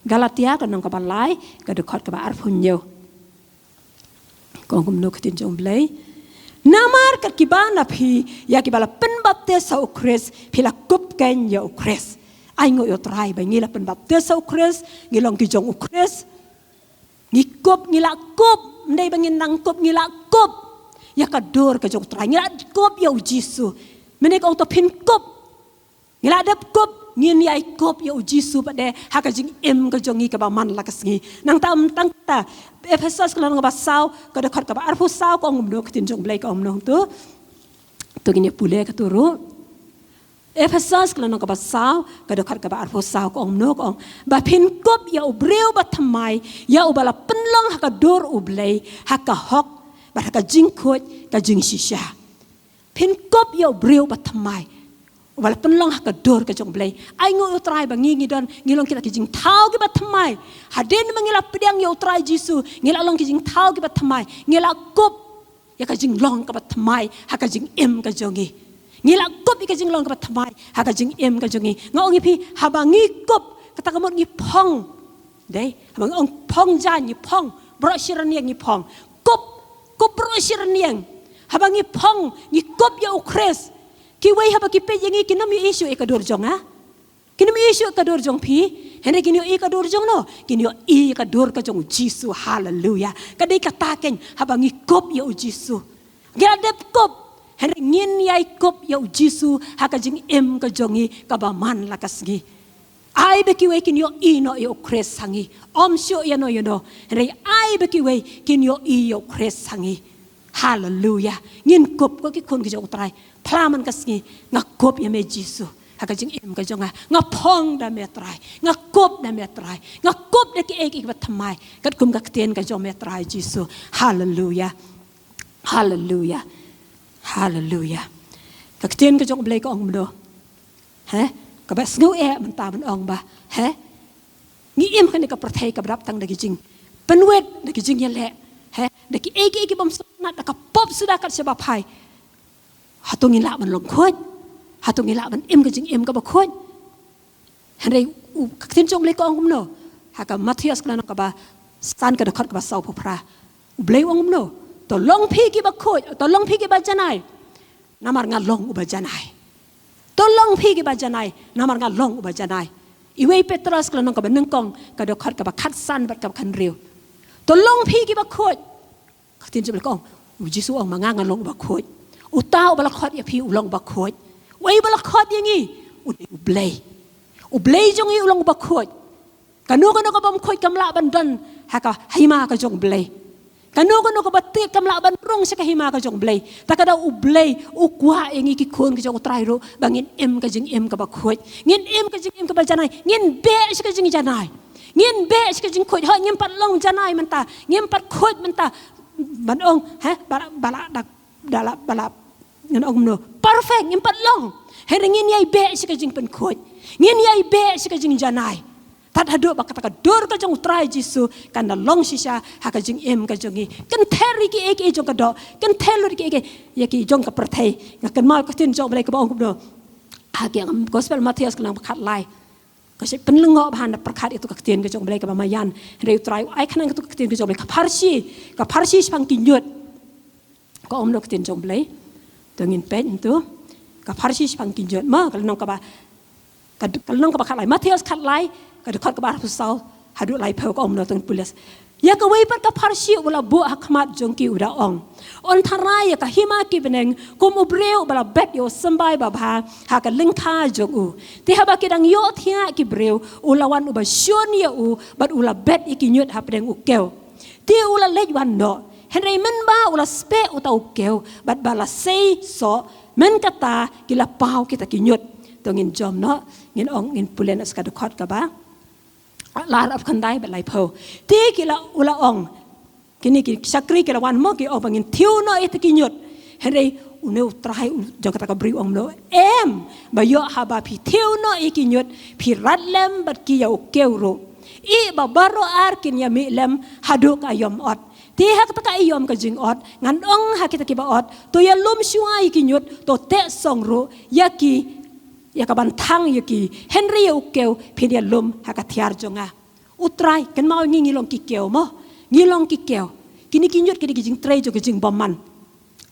Galatia ka lynnong kaba lai ka dkhot kaba arphew hynñiew. Ka ong kumno ka ktien jong U Blei? Namar katkiba na phi ïa kiba la pynbaptis ha U Khrist, phi la kup kein ïa U Khrist. Ai nguh ïa U Trai ba ngi la pynbaptis ha U Khrist, ngi long ki jong U Khrist. Ngi kup, ngi la kup, ym dei ba ngin nang kup, ngi la kup ïa ka dur ka jong U Trai, ngi la kup ïa u Jisu. Mynne ka ong to phin kup. Ngi la dep kup, ngin ïai kup ïa u Jisu pat de ha ka jingim ka jong ngi kaba man la ka sngi. Nangta ym tang kata, Ephesos ka lynnong kaba saw ka dkhot kaba arphew saw ka ong kumno, ka ktien jong U Blei ka ong kumno to. To ngin ïa pule kato ruh. Ephesos ka lynnong kaba saw ka dkhot kaba arphew saw ka ong kumno, ka ong ba phin kup ïa u briew bathymmai, ïa uba la pynlong ha ka dur U Blei ha ka hok bad ha ka jingkhuid ka jingshisha. Phin kup ïa u briew bathymmai uba la pynlong ha ka dur ka jong U Blei. Ai nguh ïa U Trai ba ngi, ngi don, ngi long kita ki jingthaw kiba thymmai. Hadien ba ngi la pdiang ïa U Trai Jisu, ngi la long ki jingthaw kiba thymmai. Ngi la kup ïa ka jinglong kaba thymmai ha ka jingim ka jong ngi. Ngi la kup ïa ka jinglong kaba thymmai ha ka jingim ka jong ngi. Nga ong ïa phi, haba ngi kup, kata ka mut ngi phong. Dei, haba ngi ong phong jaiñ ngi phong, baroh shi rynïeng ngi phong. Kup, kup baroh shi rynïeng. Haba ngi phong, ngi kup ïa U Khrist. Kiwei haba ki peit ïa ngi kin ym ïohi shuh ïa ka dur jong nga. Kin ym ïohi shuh ïa ka dur jong phi. Hynrei kin ïohi ïa ka dur jong no? Kin ïohi ïa ka dur ka jong U Jisu. Haleluya. Ka dei kata kein, haba ngi kup ïa U Jisu. Ngi la dep kup. Hynrei ngin ïai kup ïa U Jisu ha ka jingim ka jong ngi kaba man la ka sngi. Ai ba kiwei kin ïohi noh ïa U Khrist ha ngi. Ym shuh ïa no ïa no. Hynrei ai ba kiwei kin ïohi ïa U Khrist ha ngi. Haleluya. Ngin kup ko ki khun ki jong U Trai. Phla man ka sngi, nga kup ïa me Jisu ha ka jingim ka jong nga. Nga phong da me Trai. Nga kup da me Trai. Nga kup da kiei kiei kiba thymmai katkum ka ktien ka jong me Trai Jisu. Haleluya. Haleluya. Haleluya. Ka ktien ka jong U Blei ka ong kumno? He? Kaba sngew eh mynta ban ong ba, he? Ngi im ha kane ka pyrthei kaba dap tang da ki jingpynwit, da ki jingïaleh, he? Da kiei kiei ki bym sngewtynnat, da ka pop suda kat shaba phai. Hato ngi lah ban long khuid? Hato ngi lah ban im ka jingim kaba khuid? Hynrei u, ka ktien jong U Blei ka ong kumno? Ha ka Mathaios ka lynnong kaba san ka dkhot kaba sawphew phra. U Blei u ong kumno? To long phi kiba khuid, to long phi kiba janai. Namar nga long uba janai. To long phi kiba janai, namar nga long uba janai. Iwei Petros ka lynnong kaba nyngkong ka dkhot kaba khatsan bad kaba khathynriew. To long phi kiba khuid. Ka ktien jong U Blei ka ong, U Jisu u ong ma nga nga long uba khuid. Uta uba la khot ïa phi u long uba khuid. Uei uba la khot ïa ngi? U dei U Blei. U Blei jong ngi u long uba khuid. Kano kano ka bym khuid kam lah ban don ha ka hima ka jong U Blei. Kano kano kaba tik kam lah ban rung sha ka hima ka jong U Blei. Ta ka daw U Blei u kwah ïa ngi ki khun ki jong U Trai ruh ba ngin im ka jingim kaba khuid. Ngin im ka jingim kaba janai. Ngin beh sha ka jingjanai. Ngin beh sha ka jingkhuid. Hooid ngim pat long janai mynta. Ngim pat khuid mynta. Ban ong, he, ba la, ba la, da, da la, ba la, ngan ong kumno? Perfect, ngim pat long. Hynrei ngin ïai beh sha ka jingpynkhuid. Ngin ïai beh sha ka jingjanai. Tad haduh ba kata ka dur ka jong U Trai Jisu kan da long shisha ha ka jingim ka jong ngi. Kynthei ïa kiei kiei jong ka doh. Kynthei lut ïa kiei kiei, ïa ki jong ka pyrthei. Nga kynmaw ka ktien jong U Blei kaba ong kumno? Ha ka Gospel Mathaios ka lynnong ba khatlai. Ka shait pynlyngngoh bha na pyrkhat ïa tu ka ktien ka jong U Blei kaba maïan. Hynrei U Trai u ai khnang ïa tu ka ktien ka jong U Blei, ka pharshi, ka pharshi shaphang ki ñiut. Ka ong kumno ka ktien jong U Blei? To ngin peit ntu. Ka pharshi shaphang ki ñiut. Ma, ka lynnong kaba, ka, ka lynnong kaba khatlai. Mathaios khatlai, ka dkhot kaba arphew saw haduh laiphew, ka ong kumno, to ngin pule. Ïa kawei pat ka pharshi u la buh ha khmat jong ki u da ong, yn tharai ïa ka hima ki bneng kum u briew uba la bet ïa u symbai babha ha ka lyngkha jong u. Te haba ki dang ïohthiah ki briew, u la wan uba shun ïa u bad u la bet ïa ki ñiut hapdeng u kew. Te u la leit wan noh. Hynrei mynba u la speh uta u kew bad ba la sei soh, mynta ki la paw kita ki ñiut. To ngin jom noh, ngin ong, ngin pule noh sa ka dkhot kaba ar, arphew khyndai bad laiphew. Te ki la, u la ong, kine ki shakri ki la wan mo, ki ong ba ngin thiew noh ïa kita ki ñiut. Hynrei une u trai u jong kata ka briew u ong kumno? Em, ba ïoh haba phi thiew noh ïa ki ñiut, phi rat lem bad ki ïa u kew ruh. Ïeh ba baroh ar kin ïa mih lem haduh ka aïom ot. Te ha kata ka aïom ka jing ot, ngan ong ha kita kiba ot, to ïalum shuwa ïa ki ñiut, to teh song ruh ïa ki, ïa ka ban thang ïa ki, hynrei ïa u kew phin ïalum ha ka thiar jong nga. U Trai, kynmaw ngi, ngi long ki kew mo, ngi long ki kew. Kine ki ñiut kine ki jingtrei jong ki jingbymman.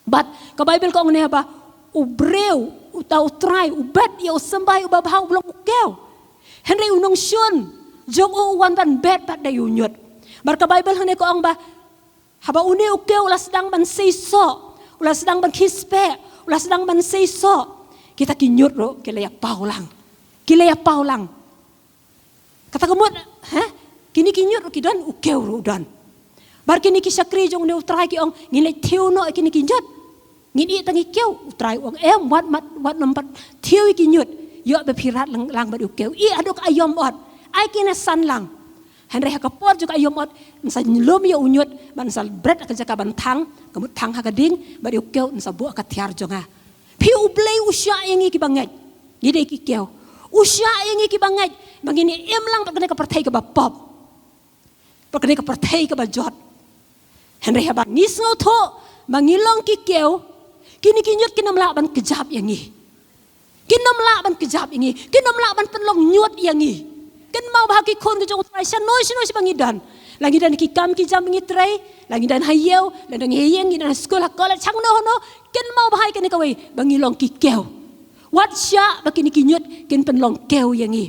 Bad ka Baibl ka ong ne ba u briew, uta u Trai, u bet ïa u symbai uba bha u long u kew. Hynrei u nongshun jong u u wan ban bet pat da u ñiut. Bad ka Baibl hangne ka ong ba haba une u kew u la sdang ban seisoh, u la sdang ban khispeh, u la sdang ban seisoh, kita ki ñiut ruh ki la ïa paw lang. Ki la ïa paw lang. Kata ka mut, ha? Kine ki ñiut ruh ki don, u kew ruh u don. Bad kine ki shakri jong une u Trai ki ong, ngin leit thiew noh ïa kine ki ñiut. Ngin ïeh tang ïa ki kew, u Trai u ong, em, wat mat, wat nym pat thiew ïa ki ñiut. Ïoh ba phi rat lang, lang bad u kew. Ïeh haduh ka aïom ot. Ai kine san lang. Hynrei ha ka por jong ka aïom ot, yn sa lum ïa u ñiut, bad yn sa bret ha ka jaka ban thang, ka mut thang ha ka ding, bad ïa u kew yn sa buh ha ka thiar jong nga. Phi, U Blei u shah ïa ngi kiba ngeit. Ngi dei ki kew. U shah ïa ngi kiba ngeit ba ngin ïa im lang bad kane ka pyrthei kaba pop, bad kane ka pyrthei kaba jot. Hynrei haba ngi sngewthuh ba ngi long ki kew, kine ki ñiut kin ym lah ban kjap ïa ngi. Kin ym lah ban kjap ïa ngi. Kin ym lah ban pynlong ñiut ïa ngi. Kynmaw ba ha ki khun ki jong U Trai shano shano shi ba ngi don, la ngi don ha ki kam ki jam ba ngi trei, la ngi don ha ïew, la ngi don ha ïing, ngi don ha skul, ha college, hangno hangno, kynmaw ba ha kane kawei ba ngi long ki kew. Wat shah ba kine ki ñiut kin pynlong kew ïa ngi.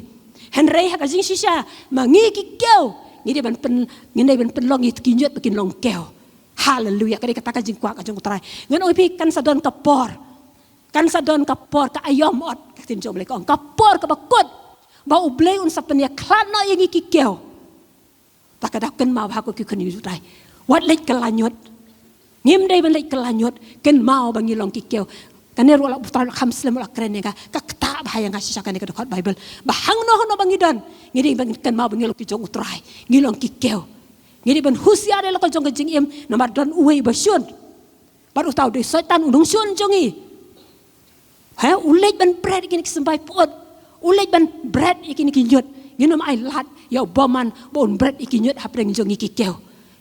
Hynrei ha ka jingshisha, ma ngi ki kew, ngi dei ban pyn, ngi dei ban pynlong ïa ki ñiut ba kin long kew. Haleluya. Ka dei kata ka jingkwah ka jong U Trai. Ngan ong ïa phi, kan sa don ka por. Kan sa don ka por, ka aïom ot, ka ktien jong U Blei ka ong, ka por kaba kut ba U Blei un sa pynïakhlad noh ïa ngi ki kew. Ta ka daw kynmaw ba ha ko ki khun U Trai, wat leit kylla ñiut. Ngim dei ban leit kylla ñiut. Kynmaw ba ngi long ki kew. Kane ruh la U Trai u la kham slem, u la kren ïa nga, ka ktah bha ïa nga shisha kane ka dkhot Baibl. Ba hangno hangno ba ngi don, ngi dei ban kynmaw ba ngi long ki jong U Trai. Ngi long ki kew. Ngi dei ban husiar ïa la ka jong ka jingim, namar don uwei ba shun. Bad uta u dei Soitan, u nongshun jong ngi. He, u leit ban bret ïa kine ki symbai pyut. U leit ban bret ïa kine ki ñiut. Ngin ym ailad ïa u bymman ba un bret ïa ki ñiut hapdeng jong ngi ki kew.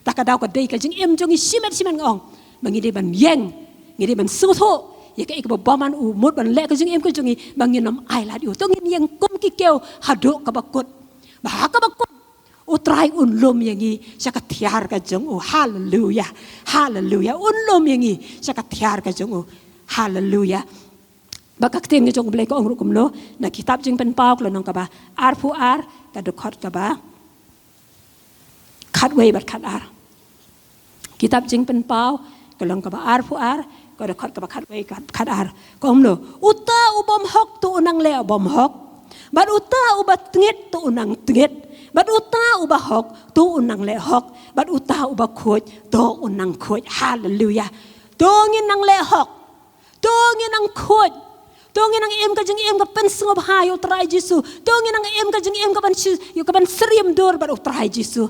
Ta ka daw ka dei ka jingim jong ngi shimet shimet, nga ong, ba ngi dei ban ïeng, ngi dei ban sngewthuh ïa kaei kaba u bymman u mut ban leh ka jingim ka jong ngi, ba ngin ym ailad ïa u. To ngin ïeng kum ki kew haduh kaba kut. Ba ha kaba kut U Trai un lum ïa ngi sha ka thiar ka jong u. Haleluya. Haleluya. Un lum ïa ngi sha ka thiar ka jong u. Haleluya. Bad ka ktien ka jong U Blei ka ong ruh kumno, na kitab Jingpynpaw ka lynnong kaba arphew ar, ka dkhot kaba khatwei bad khatar. Kitab Jingpynpaw ka lynnong kaba arphew ar, ka dkhot kaba khatwei, khat, khatar. Ka ong kumno: Uta u bym hok to u nang leh bym hok, bad uta uba tngit to u nang tngit, bad uta uba hok to u nang leh hok, bad uta uba khuid to u nang khuid. Haleluya. To ngin nang leh hok. To ngin nang khuid. To ngin nang im ka jingim ka pynsngewbha ïa U Trai Jisu. To ngin nang im ka jingim ka ban shi-, ïa ka ban syriem dur bad U Trai Jisu.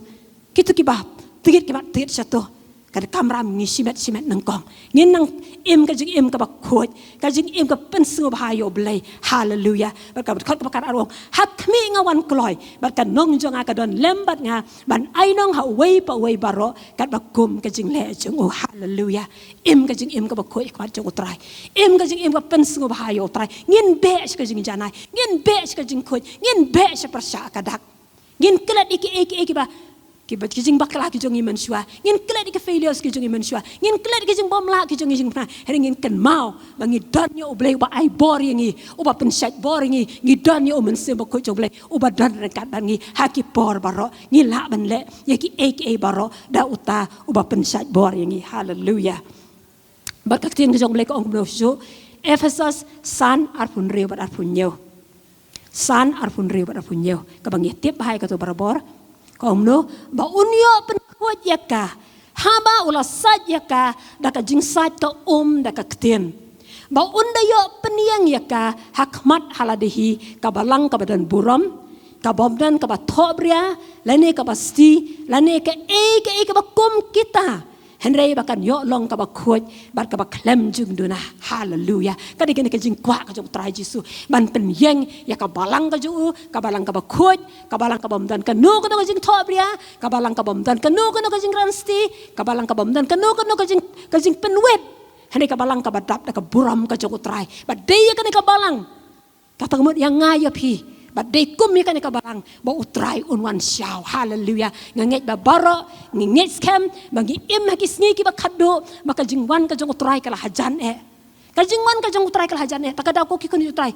Kito kiba tngit, kiba tngit shato, ka dei kamram ngi shimet shimet nyngkong. Ngin nang im ka jingim kaba khuid, ka jingim ka pynsngewbha ïa U Blei. Haleluya. Bad ka dkhot kaba khatar ong: Ha khmih nga wan kloi, bad ka nong jong nga ka don lem bad nga, ban ai nong ha uwei pa uwei baroh katba kum ka jingleh jong u. Haleluya. Im ka jingim kaba khuid ha khmat jong U Trai. Im ka jingim ka pynsngewbha ïa U Trai. Ngin beh sha ka jingjanai, ngin beh sha ka jingkhuid, ngin beh sha pyrshah ka dak. Ngin klet ïa kiei kiei kiba, kiba, ki jingbakla ki jong ngi mynshuwa. Ngin klet ïa ki failures ki jong ngi mynshuwa. Ngin klet ïa ki jingbymlah ki jong ngi jingpyrkhat. Hynrei ngin kynmaw ba ngi don ïa U Blei uba ai bor ïa ngi, uba pynshait bor ïa ngi. Ngi don ïa U Mynsiem Bakhuid jong U Blei uba don ryngkat bad ngi ha ki por baroh. Ngi lah ban leh ïa kiei kiei baroh da uta uba pynshait bor ïa ngi. Haleluya. Bad ka ktien ka jong U Blei ka ong kumno shuh, Ephesos san arphew hynriew bad arphew hynñiew. San arphew hynriew bad arphew hynñiew, kaba ngi tip bha ïa kato barabor. Ka ong kumno? Ba un ïoh pynkhuid ïa ka haba u la sait ïa ka da ka jingsait ka um da ka ktien. Ba un da ïoh pynïeng ïa ka ha khmat ha lade hi ka balang kaba don burom, ka bym don kaba thohbria, lane kaba sti, lane kaei kaei kaba kum kita. Hynrei ba kan ïoh long kaba khuid bad kaba khlem jingduna. Haleluya. Ka dei kane ka jingkwah ka jong u Trai Jisu ban pynïeng ïa ka balang ka jong u, ka balang kaba khuid, ka balang kaba ym don kano kano ka jingthohbria, ka balang kaba ym don kano kano ka jingransti, ka balang kaba ym don kano kano ka jing, ka jingpynwit. Hynrei ka balang kaba dap da ka burom ka jong u Trai. Bad dei ïa kane ka balang, kata ka mut ïa nga ïa phi, bad dei kum ïa kane ka balang ba u Trai un wan shaw. Haleluya. Nga ngeit ba baroh ngi ngeit skhem ba ngi im ha ki sngi kiba khatduh ba ka jingwan ka jong u Trai ka la hajan eh. Ka jingwan ka jong u Trai ka la hajan eh. Ta ka daw ko ki khun ki jong u Trai,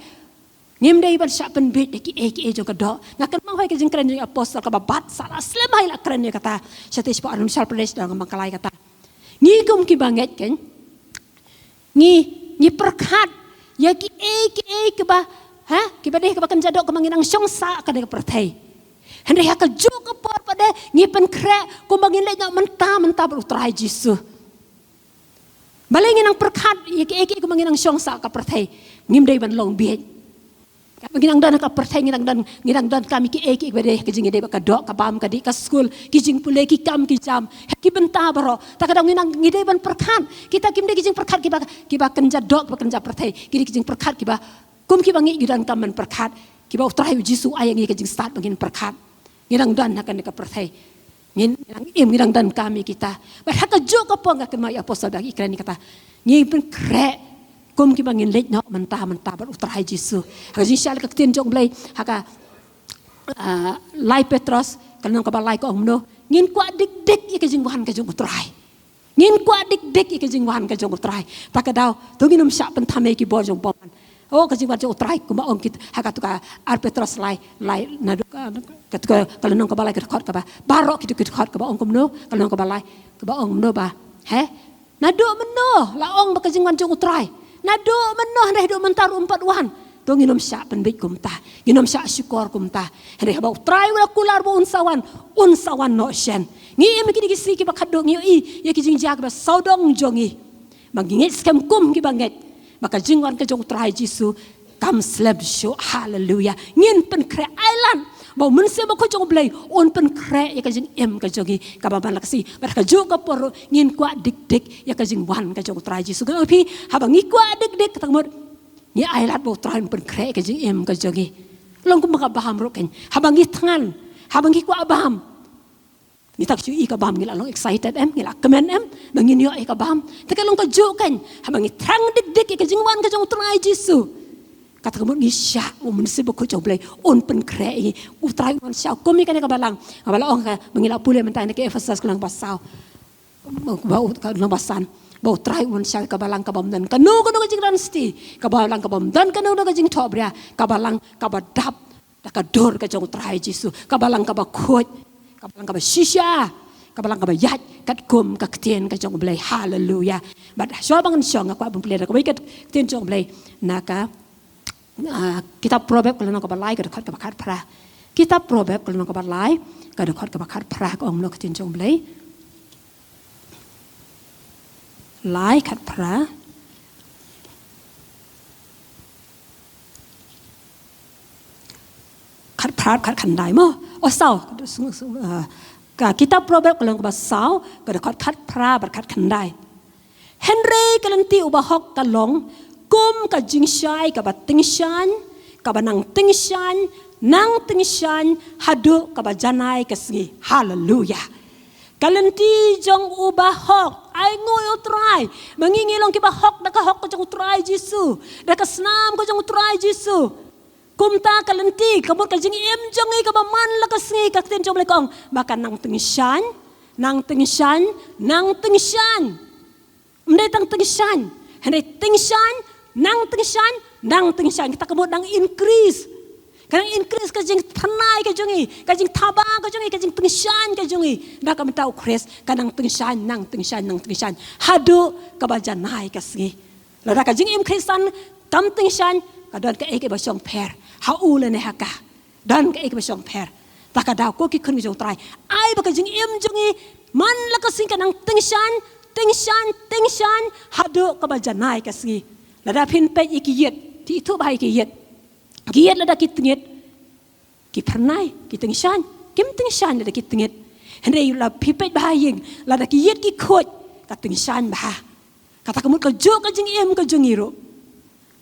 ngim dei ban shah pynbeit da kiei kiei jong ka doh. Nga kynmaw ha ka jingkren jong ki apostol kaba bat sa la slem ha i la kren ïa kata. Shatei shapoh Arunachal Pradesh da nga mangkalai kata. Ngi kum kiba ngeit keiñ, ngi, ngi pyrkhat ïa kiei kiei kiba, ha, kiba dei kaba kynja doh kumba ngi nang shong sah ha kane ka pyrthei. Hynrei ha kajuh ka por pat de ngi pynkhreh kumba ngin leit noh mynta mynta bad u Trai Jisu. Balei ngi nang pyrkhat ïa kiei kiei kumba ngi nang shong sah ha ka pyrthei? Ngim dei ban long bieit. Ngi nang don ha ka pyrthei, ngi nang don, ngi nang donkam ïa kiei kiei kiba dei, ka jingïadei bad ka doh, ka bam ka dih, ka skul, ki jingpule, ki kam ki jam, ha ki bynta baroh. Ta ka daw ngi nang, ngi dei ban pyrkhat. Kita kim dei ki jingpyrkhat kiba, kiba kynja doh, kiba kynja pyrthei. Ki dei ki jingpyrkhat kiba kum kiba ngi, ngi donkam ban pyrkhat, kiba u Trai u Jisu u ai ïa ngi ka jingstad ba ngin pyrkhat. Ngi dang don ha kane ka pyrthei, ngin, ngi dang im, ngi dang donkam ïa kita. Bad ha kajuh ka por nga kynmaw ïa i apostol ba ki kren ïa kata, ngi pynkhreh kum kiba ngin leit noh mynta mynta bad u Trai Jisu. Ha ka jingshai ka ktien jong u Blei ha ka, ah, lai Petros ka lynnong kaba lai ka ong kumno? Ngin kwah dik dik ïa ka jingwan ka jong u Trai. Ngin kwah dik dik ïa ka jingwan ka jong u Trai. Ta ka daw to ngin ym shah pynthame ki bor jong u bymman. Oh, ka jingwan jong u Trai kumba ong kit ha katu ka ar Petros lai, lai naduh ka, katu ka, ka lynnong kaba lai ka dkhot kaba, baroh kitu ki dkhot kaba ong kumno, ka lynnong kaba lai kaba ong kumno ba, he? Naduh mynno la ong ba ka jingwan jong u Trai? Naduh mynno, hynrei haduh mynta ruh ym pat wan. To ngin ym shah pynbeit kumta, ngin ym shah shukor kumta. Hynrei haba u Trai u la kular ba un sa wan, un sa wan noh shen. Ngi im ha kine ki sngi kiba khatduh, ngi ïohi ïa ki jingjia kiba sawdong jong ngi. Ba ngi ngeit skhem kum kiba ngeit ba ka jingwan ka jong u Trai Jisu kam slem shuh. Haleluya. Ngin pynkhreh, ailad ba u Mynsiem Bakhuid jong u Blei un pynkhreh ïa ka jingim ka jong ngi kaba man la ka sngi. Bad ha kajuh ka por ruh ngin kwah dik dik ïa ka jingwan ka jong u Trai Jisu. Ka ong ïa phi, haba ngi kwah dik dik, kata ka mut ngi ailad ba u Trai un pynkhreh ïa ka jingim ka jong ngi. Long kumba ka bam ruh keiñ. Haba ngi thngan, haba ngi kwah bam, ngi tak shu i ka bam, ngi la long excited em, ngi la kmen em ba ngin ïoh ïa ka bam. Te ka long kajuh keiñ, haba ngi thrang dik dik ïa ka jingwan ka jong u Trai Jisu, kata ka mut ngi shah u Mynsiem Bakhuid jong u Blei un pynkhreh ïa ngi. U Trai un wan shaw kum ïa kane ka balang, haba la ong ka, ba ngi la pule mynta na ka Ephesos ka lynnong ba saw, ba u, ka lynnong ba san, ba u Trai un wan shaw ïa ka balang kaba ym don kano kano ka jingransti, ka balang kaba ym don kano kano ka jingthohbria, ka balang kaba dap da ka dur ka jong u Trai Jisu, ka balang kaba khuid, ka balang kaba shisha, ka balang kaba ïaid katkum ka ktien ka jong u Blei. Haleluya. Bad shuwa ba ngan shong, nga kwah ban pule da kawei ka ktien jong u Blei na ka, ah, kitab Proverb ka lynnong kaba lai ka dkhot kaba khatphra. Kitab Proverb ka lynnong kaba lai ka dkhot kaba khatphra, ka ong kumno ka ktien jong u Blei? Lai khatphra. Khatphra, khatkhyndai mo? Oh, saw. Ah, ka kitab Proverb ka lynnong kaba saw ka dkhot khatphra bad khatkhyndai. Hynrei ka lynti u bahok ka long kum ka jingshai kaba tyngshaiñ, kaba nang tyngshaiñ, nang tyngshaiñ haduh kaba janai ka sngi. Haleluya. Ka lynti jong u bahok, ai nguh ïa u Trai ba ngi, ngi long ki bahok da ka hok ka jong u Trai Jisu, da ka snam ka jong u Trai Jisu. Kumta ka lynti, ka mut ka jingim jong ngi kaba man la ka sngi, ka ktien jong u Blei ka ong ba ka nang tyngshaiñ, nang tyngshaiñ, nang tyngshaiñ. Ym dei tang tyngshaiñ, hynrei tyngshaiñ, nang tyngshaiñ, nang tyngshaiñ. Kata ka mut nang increase. Ka nang increase ka jingthymmai ka jong ngi, ka jingthaba ka jong ngi, ka jingtyngshaiñ ka jong ngi na ka bynta u Khrist. Ka nang tyngshaiñ, nang tyngshaiñ, nang tyngshaiñ haduh kaba janai ka sngi. Lada ka jingim Khristan kam tyngshaiñ, ka don kaei kaba shongpher ha u lane ha ka. Don kaei kaba shongpher. Ta ka daw ko ki khun ki jong u Trai, ai ba ka jingim jong ngi man la ka sngi ka nang tyngshaiñ, tyngshaiñ, tyngshaiñ haduh kaba janai ka sngi. Lada phin peit ïa ki ïit, phi ithuh bha ïa ki ïit. Ki ïit lada ki tngit, ki phyrnai, ki tyngshaiñ. Kim tyngshaiñ lada ki tngit. Hynrei lada phi peit bha ïing, lada ki ïit ki khuid, ka tyngshaiñ bha. Kata ka mut ka juh ka jingim ka jong ngi ruh.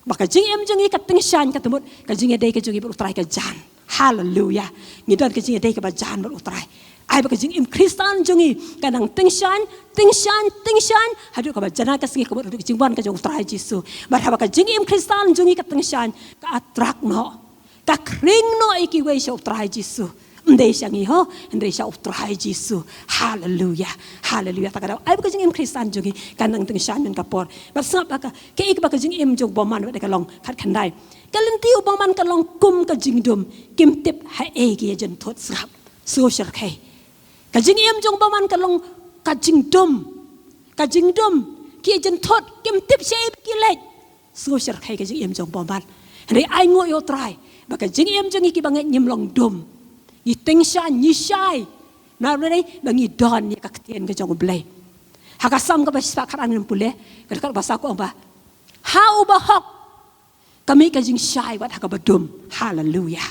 Ba ka jingim jong ngi ka tyngshaiñ, kata mut ka jingïadei ka jong ngi bad U Trai ka jan. Haleluya. Ngi don ka jingïadei kaba jan bad U Trai. Ai ba ka jingim Khristan jong ngi ka nang tyngshaiñ, tyngshaiñ, tyngshaiñ haduh kaba janai ka sngi, ka mut haduh ka jingwan ka jong U Trai Jisu. Bad haba ka jingim Khristan jong ngi ka tyngshaiñ, ka attract noh, ka khring noh ïa kiwei sha U Trai Jisu. Ym dei sha ngi ho, hynrei sha U Trai Jisu. Haleluya. Haleluya. Ta ka daw ai ba ka jingim Khristan jong ngi ka nang tyngshaiñ man ka por. Bad sngap ba ka, kaei kaba ka jingim jong u bymman bad ka long. Khatkhyndai. Ka lynti u bymman ka long kum ka jingdum, kim tip haei ki ïajynthut. Sngap. Sngewshyrkhei. Ka jingim jong u bymman ka long ka jingdum. Ka jingdum, ki ïajynthut, kim tip shaei ba ki leit. Sngewshyrkhei ka jingim jong u bymman. Hynrei ainguh ïa U Trai ba ka jingim jong ngi kiba ngeit ngim long dum. Ngi tyngshaiñ, ngi shai. Namar balei? Ba ngi don ïa ka ktien ka jong U Blei. Ha ka Salm kaba shispah khatar, ngin pule, ka dkhot ba saw ka ong ba, ha u bahok ka mih ka jingshai wat ha kaba dum. Haleluya.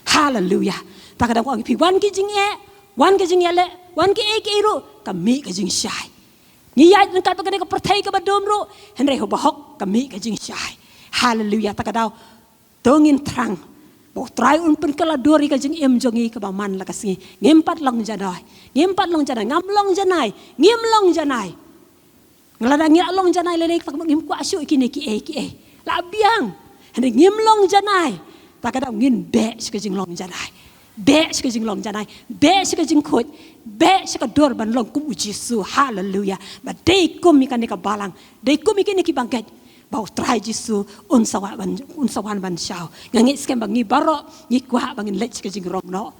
Haleluya. Ta ka daw ka ong, phi wan ki jingeh, wan ki jingïaleh, wan kiei kiei ruh, ka mih ka jingshai. Ngi ïaid ryngkat bad kane ka pyrthei kaba dum ruh, hynrei ha u bahok ka mih ka jingshai. Haleluya. Ta ka daw to ngin thrang ba U Trai un pynkylla dur ïa ka jingim jong ngi kaba man la ka sngi. Ngim pat long janai. Ngim pat long janai. Ngam long janai. Ngim long janai. Nga la dang ngi la long janai lei lei, kata ka mut ngim kwah shuh ïa kine kiei kiei. La biang. Hynrei ngim long janai. Ta ka daw ngin beh sha ka jinglong janai. Beh sha ka jinglong janai. Beh sha ka jingkhuid. Beh sha ka dur ban long kum U Jisu. Haleluya. Ba dei kum ïa kane ka balang, dei kum ïa kine kiba ngeit ba U Trai Jisu un sa wan ban, un sa wan ban shaw. Nga ngeit skhem ba ngi baroh ngi kwah ba ngin leit sha ka jingrong noh.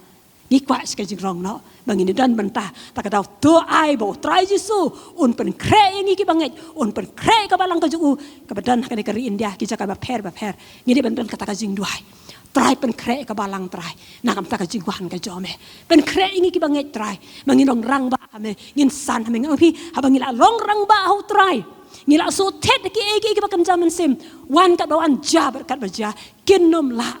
Ngi kwah sha ka jingrong noh ba ngin ïadon bynta. Ta ka daw to ai ba U Trai Jisu un pynkhreh ïa ngi kiba ngeit, un pynkhreh ïa ka balang ka jong u kaba don ha kane ka ri India, ki jaka bapher bapher. Ngi dei ban don kata ka jingduwai. Trai pynkhreh ïa ka balang Trai na ka bynta ka jingwan ka jong me. Pynkhreh ïa ngi kiba ngeit Trai ba ngin long rangbah ha me, ngin san ha me. Nga ong ïa phi, haba ngi la long rangbah ha U Trai, ngi la shu thied da kiei kiei kiba kynja mynsiem, wan kat ba wan, jia bad kat ba jia, kin nym lah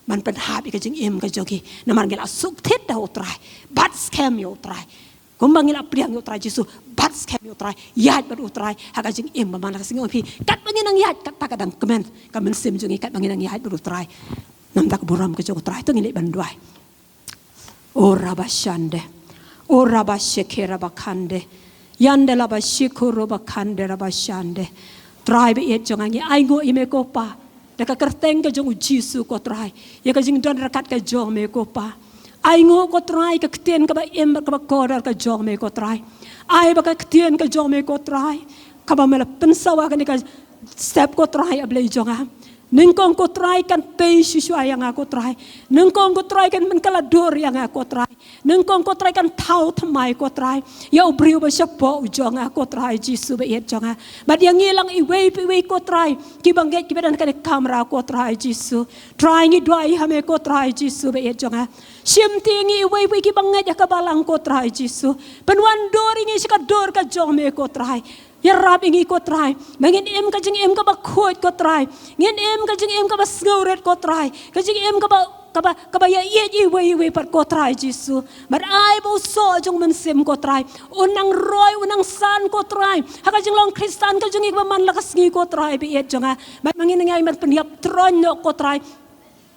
ban pynhap ïa ka jingim ka jong ngi. Namar ngi la shu thied da U Trai, bat skhem ïa U Trai. Kumba ngi la pdiang ïa U Trai Jisu, bat skhem ïa U Trai, ïaid bad U Trai ha ka jingim ba man la ka sngi. Ong ïa phi, katba ngi nang ïaid, kata ka dang kmen ka mynsiem jong ngi, katba ngi nang ïaid bad U Trai. Namar ka burom ka jong U Trai. To ngin leit ban duwai. O Rabashande, O Rabasheke Rabakande, Yande Labashiko Robakande Rabashande. Trai baieit jong nga, ngi ainguh ïa me ko Pa da ka kyrteng ka jong U Jisu ko Trai, ïa ka jingdon ryngkat ka jong me ko Pa. Ainguh ko Trai ka ktien kaba im bad kaba kordor ka jong me ko Trai. Ai ba ka ktien ka jong me ko Trai, kaba me la pynsawa ha kane ka step ko Trai, A Blei jong nga, nyngkong ko Trai kan pei shisha ïa nga ko Trai. Nyngkong ko Trai kan pynkylla dur ïa nga ko Trai. Nyngkong ko Trai kan thaw thymmai ko Trai ïa u briew ba shapoh u jong nga ko Trai Jisu baieit jong nga. Bad ïa ngi lang iwei pa iwei ko Trai, kiba ngeit, kiba don ha kane ka kamra ko Trai Jisu. Trai ngi duwai ha me ko Trai Jisu baieit jong nga. Shim ti ïa ngi iwei pa iwei kiba ngeit ha ka balang ko Trai Jisu. Pynwandur ïa ngi sha ka dur ka jong me ko Trai. Ïarap ïa ngi ko Trai ba ngin im ka jingim kaba khuid ko Trai. Ngin im ka jingim kaba sngewrit ko Trai. Ka jingim kaba, kaba, kaba ïaieit iwei iwei pat ko Trai Jisu. Bad ai ba u soh jong u mynsiem ko Trai un nang roi, un nang san ko Trai ha ka jinglong Khristan ka jong ngi kaba man la ka sngi ko Trai baieit jong nga. Bad ma ngin nang ïai ban pynïap troiñ noh ko Trai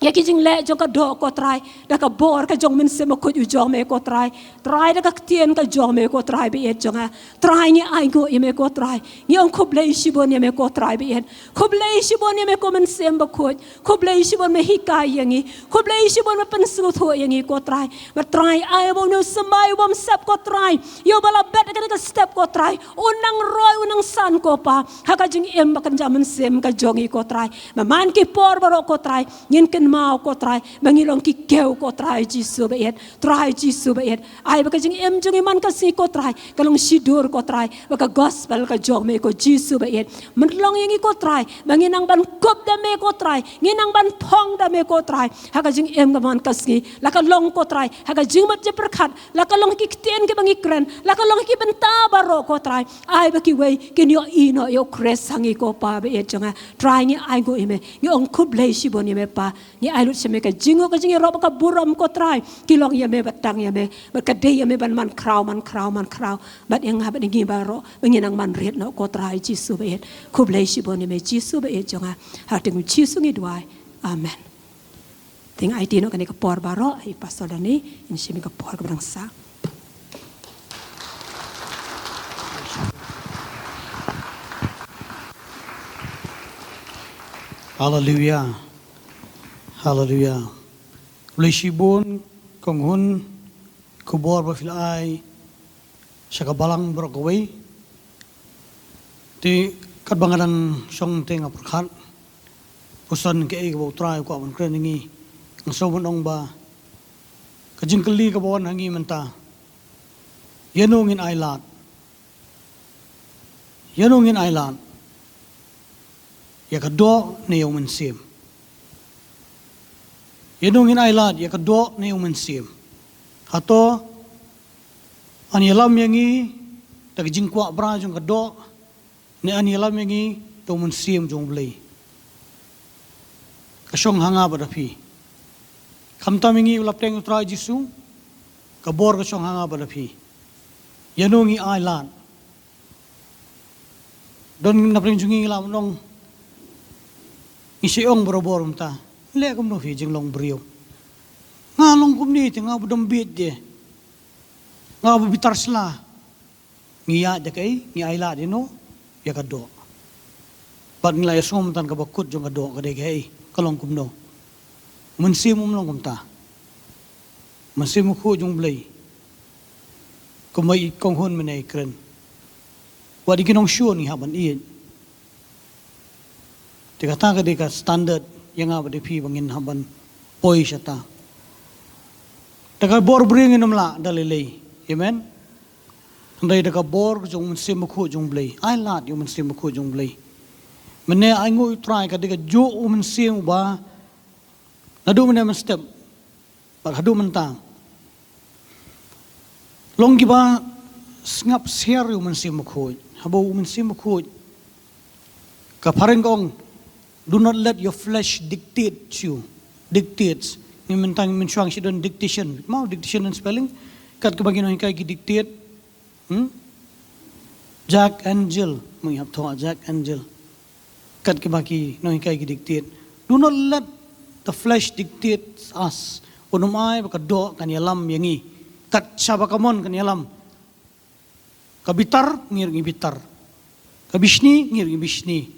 ïa ki jingleh jong ka doh ko Trai, da ka bor ka jong u Mynsiem Bakhuid u jong me ko Trai. Trai, da ka ktien ka jong me ko Trai baieit jong nga. Trai, ngi ainguh ïa me ko Trai. Ngi ong khublei shibun ïa me ko Trai baieit. Khublei shibun ïa me ko Mynsiem Bakhuid. Khublei shibun me hikai ïa ngi. Khublei shibun me pynsngewthuh ïa ngi ko Trai. Bad Trai, ai ba une u symbai u bym sep ko Trai, ïa uba la bet ha kane ka step ko Trai, un nang roi, un nang san ko Pa ha ka jingim ba kynja mynsiem ka jong ngi ko Trai. Ba man ki por baroh ko Trai, ngin kynmaw ko Trai ba ngi long ki kew ko Trai Jisu baieit. Trai Jisu baieit, ai ba ka jingim jong ngi man ka sngi ko Trai ka long shidur ko Trai ba ka gospel ka jong me ko Jisu baieit. Pynlong ïa ngi ko Trai ba ngin nang ban kup da me ko Trai, ngin nang ban phong da me ko Trai ha ka jingim ka man ka sngi. La ka long ko Trai ha ka jingmut jingpyrkhat, la ka long ha ki ktien kiba ngi kren, la ka long ha ki bynta baroh Ko Trai, ai ba kiwei kin ïohi noh ïa u Khrist ha ngi, ko Pa ba ïeit jong nga. Trai, ngi ai nguh ïa me, ngi ong khublei shibun ïa me Pa. Ngi ai lut sha me ka jingngooh, ka jingïaroh bad ka burom, ko Trai, ki long ïa me bad tang ïa me, bad ka dei ïa me ban man khraw, man khraw, man khraw bad ïa nga bad ïa ngi baroh, ba ngin nang man rit noh, ko Trai Jisu ba ïeit. Khublei shibun ïa me Jisu ba ïeit jong nga. Ha kyrteng u Jisu ngi duwai. Amen. Te ngi aiti noh kane ka por baroh ha i Pastor Dani, in shim ïa ka por kaba dang sah. Haleluya. Haleluya. Khublei shibun, kong Hun, khubor ba phi la ai sha ka balang baroh kawei. Te katba nga dang shong te nga pyrkhat, puson kaei kaba u Trai u kwah ban kren ïa ngi. Nga sngewbha ban ong ba ka jingkylli kaba wan ha ngi mynta, ïano ngin ai lad? Ïano ngin ai lad? Ïa ka doh ne ïa u mynsiem? Ïano ngin ai lad, ïa ka doh ne ïa u mynsiem? Hato yn ïalam ïa ngi da ka jingkwah bra jong ka doh, ne yn ïalam ïa ngi da u mynsiem jong U Blei? Ka shong ha nga bad ha phi. Khamtam ïa ngi ba la pdiang ïa u Trai Jisu, ka bor ka shong ha nga bad ha phi. Ïano ngi ai lad? Don na pdeng jong ngi ngi lah ban ong, ngi shait ong barabor mynta, leh kumno phi jinglong briew? Nga long kumne te nga ba dom bieit de, nga ba bitar sla. Ngi ïaid da kaei? Ngi ai lad ïano? Ïa ka doh. Bad ngi la ïasngewthuh tang kaba kut jong ka doh ka dei kaei, ka long kumno? Mynsiem um long kumta. Mynsiem Bakhuid jong U Blei, kumba i kong Hun mynne i kren. Wat i ki nongshun ngi hap ban ïeit. Te kata ka dei ka standard ïa nga bad ïa phi ba ngin hap ban poi shata. Da ka bor briew ngin ym lah da lei lei. Amen. Hynrei da ka bor jong u Mynsiem Bakhuid jong U Blei. Ai lad ïa u Mynsiem Bakhuid jong U Blei. Mynne ai nguh ïa u Trai ka dei kajuh u mynsiem uba naduh mynne mynstep bad haduh mynta long kiba sngap sher ïa u Mynsiem Bakhuid. Haba u Mynsiem Bakhuid, ka phareng ka ong, "Do not let your flesh dictate you." Dictates. Ngi mynta ngim mynshuwa shu don dictation. Mo dictation in spelling? Kat kiba ki nonghikai ki dictate. Hmm? Jack and Jill. Mo ngi hap thoh Jack and Jill. Kat kiba ki nonghikai ki dictate. Do not let the flesh dictate us. Wat nym ai ba ka doh kan ïalam ïa ngi. Kat shaba ka mon kan ïalam. Ka bitar, ngi ruh ngi bitar. Ka bishni, ngi ruh ngi bishni.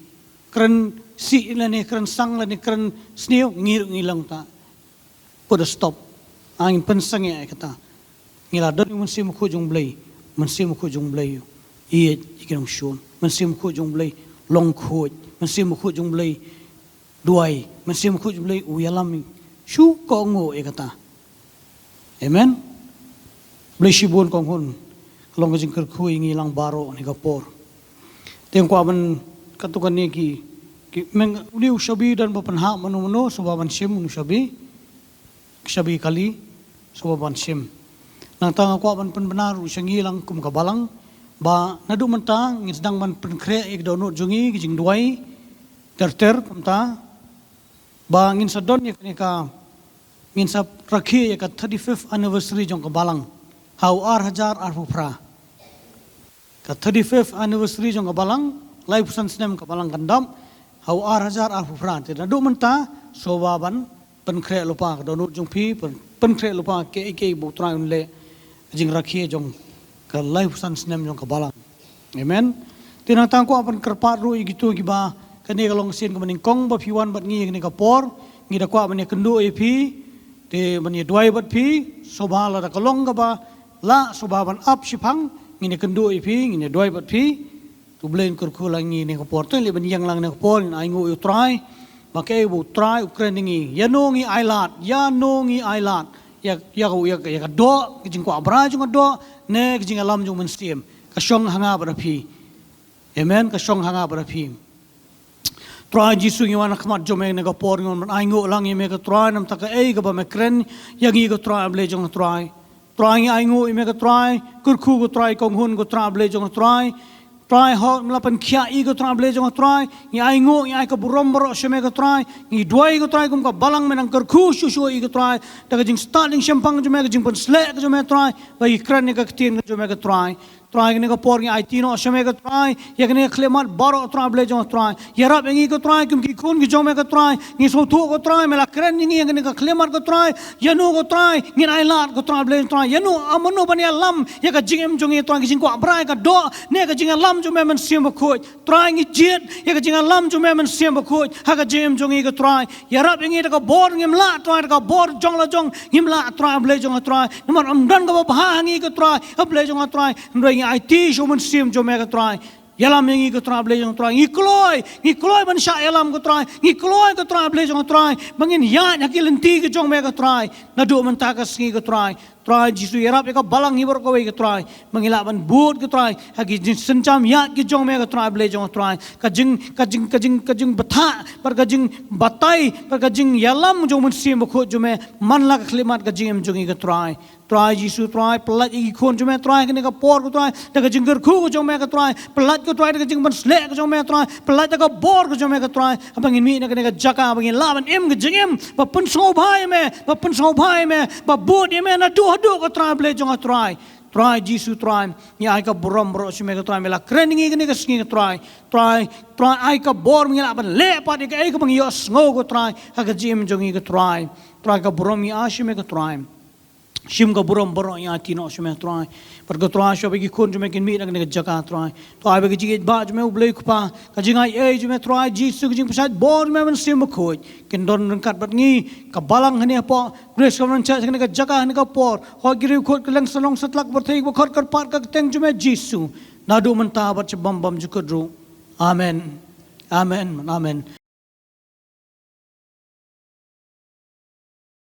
Kren sih lane kren sang lane kren sniew, ngi ruh ngi long ta. Put a stop. Ngin pynsangeh ïa kata. Ngi la don ïa u Mynsiem Bakhuid jong U Blei. Mynsiem Bakhuid jong U Blei ïeit ïa ki nongshun. Mynsiem Bakhuid jong U Blei long khuid. Mynsiem Bakhuid jong U Blei duwai. Mynsiem Bakhuid jong U Blei u ïalam. Shu kohnguh ïa kata. Amen. Blei shibun kong Hun. Ka long ka jingkyrkhu ïa ngi lang baroh ha kane ka por. Te nga kwah ban katto katne ki, ki meng, une u shabi don ba pynhap mano mano, sngewbha ban shim une u shabi. Shabi kali, sngewbha ban shim. Nangta nga kwah ban pynbna ruh sha ngi lang kum ka balang ba naduh mynta ngin sdang ban pynkhreh ïa ka dohnud jong ngi, ka jingduwai ter ter kumta. Ba ngin sa don ïa kane ka, ngin sa rakhe ïa ka thirty-fifth anniversary jong ka balang ha u ar hajar arphew phra. Ka thirty-fifth anniversary jong ka balang, laiphew san snem ka balang kan dap ha u ar hajar arphew phra. Te naduh mynta sngewbha ban pynkhreh lypa ka dohnud jong phi, pyn-, pynkhreh lypa kaei kaei ba u Trai un leh, ka jingrakhe jong ka laiphew san snem jong ka balang. Amen. Te nangta nga kwah ban kyrpad ruh ïa kito kiba, kane ka long ka sien kaba nyngkong ba phi wan bad ngi ha kane ka por, ngi da kwah ban ïakynduh ïa phi, te ban ïaduwai bad phi, sngewbha lada ka long kaba lah, sngewbha ban ap shiphang, ngin ïakynduh ïa phi, ngin ïaduwai bad phi. To U Blei un kyrkhu lang ïa ngi ha kane ka por, to ngin leit ban ïeng lang ha kane ka por, ngin ainguh ïa u Trai ba kaei ba u Trai u kren ïa ngi, ïano ngi ailad, ïano ngi ailad. Ïa, ïa, ïa, ïa ka doh, ka jingkwah bra jong ka doh, ne ka jingïalam jong u Mynsiem. Ka shong ha nga bad ha phi. Amen, ka shong ha nga bad ha phi. Trai Jisu, ngi wan ha khmat jong me ha kane ka por, ngi wan ban ainguh lang ïa me ko Trai, namar kaei kaba me kren ïa ngi ko Trai, A Blei jong nga Trai. Trai, ngi ainguh ïa me ko Trai, kyrkhu ko Trai, kong hun ko Trai Blei jong ko Trai. Trai, hok me la pynkhiah ïa ko Trai Blei jong ko Trai. Ngi ainguh, ngi ai ka burom baroh sha me ko Trai. Ngi duwai ko Trai kum ka balang, me nang kyrkhu shuh shuh ïa ko Trai. Da ka jingstad jingshemphang jong me, ka jingpynsleh ka jong me Trai. Ba ngi kren ïa ka ktien ka jong me ko Trai. Trai, kane ka por ngi aiti noh sha me ko Trai, ïa kane ka khyllipmat baroh Trai Blei jong ko Trai. Ïarap ïa ngi ko Trai, kum ki khun ki jong me ko Trai. Ngi sngewthuh ko Trai, me la kren ïa ngi ïa kane ka khyllipmat ko Trai. Ïa no ko Trai, ngin ailad ko Trai Blei jong ko Trai. Ïa no, mano ban ïalam ïa ka jingim jong ngi Trai, ka jingkwah brai ka doh, ne ka jingïalam jong me Mynsiem Bakhuid. Trai, ngi jied ïa ka jingïalam jong me Mynsiem Bakhuid ha ka jingim jong ngi ko Trai. Ïarap ïa ngi da ka bor ngim lah Trai, da ka bor jong la jong ngim lah Trai Blei jong ko Trai. Namar ym don kaba bha ha ngi ko Trai, ha Blei jong ko Trai. Hynrei ngi aiti sha u Mynsiem jong me ko Trai. Ïalam ïa ngi ko Trai Blei jong ko Trai. Ngi kloi, ngi kloi ban shah ïalam ko Trai. Ngi kloi ko Trai Blei jong ko Trai, ba ngin ïaid ha ki lynti ki jong me ko Trai. Naduh mynta ka sngi ko Trai. Trai Jisu, ïarap ïa ka balang hi baroh kawei ko Trai. Ba ngi lah ban bud ko Trai ha ki jingsynshar ïaid ki jong me ko Trai Blei jong ko Trai. Ka jing, ka jing, ka jing, ka jingbatai, bad ka jingbatai, bad ka jingïalam jong u Mynsiem Bakhuid jong me. Man la ka khyllipmat ka jingim jong ngi ko Trai. Trai Jisu Trai, pyllait ïa ki khun jong me Trai, kane ka por ko Trai, da ka jingkyrkhu ka jong me ko Trai. Pyllait ko Trai da ka jingpynsleh ka jong me Trai. Pyllait da ka bor ka jong me ko Trai. Haba ngin mih na kane ka jaka, ba ngin lah ban im ka jingim ba pynsngewbha ïa me, ba pynsngewbha ïa me, ba bud ïa me naduh haduh ko Trai Blei jong ko Trai. Trai Jisu Trai, ngi ai ka burom baroh sha me ko Trai, me la kren ïa ngi kane ka sngi ko Trai. Trai, Trai, ai ka bor ba ngin lah ban leh pat ïa kaei kaba ngi ïohsngew ko Trai, ha ka jingim jong ngi ko Trai. Trai, ka burom ngi ai sha me ko Trai. Shim ka burom baroh, ngi aiti noh sha me Trai. Bad ko Trai, shuwa ba ki khun jong me kin mih na kane ka jaka Trai, to ai ba ka jingïeit ba jong me U Blei U Kpa, ka jingaiei jong me Trai Jisu, ka jingpynshait bor jong me Mynsiem Bakhuid, kin don ryngkat bad ngi, ka balang hangne hapoh Grace Covenant Church, kane ka jaka, kane ka por. Hooid, ki riewkhuid kylleng shnong satlak pyrthei, ba khot kyrpad ka kyrteng jong me Jisu, naduh mynta bad sha bym bymjukut ruh. Amen. Amen. Amen.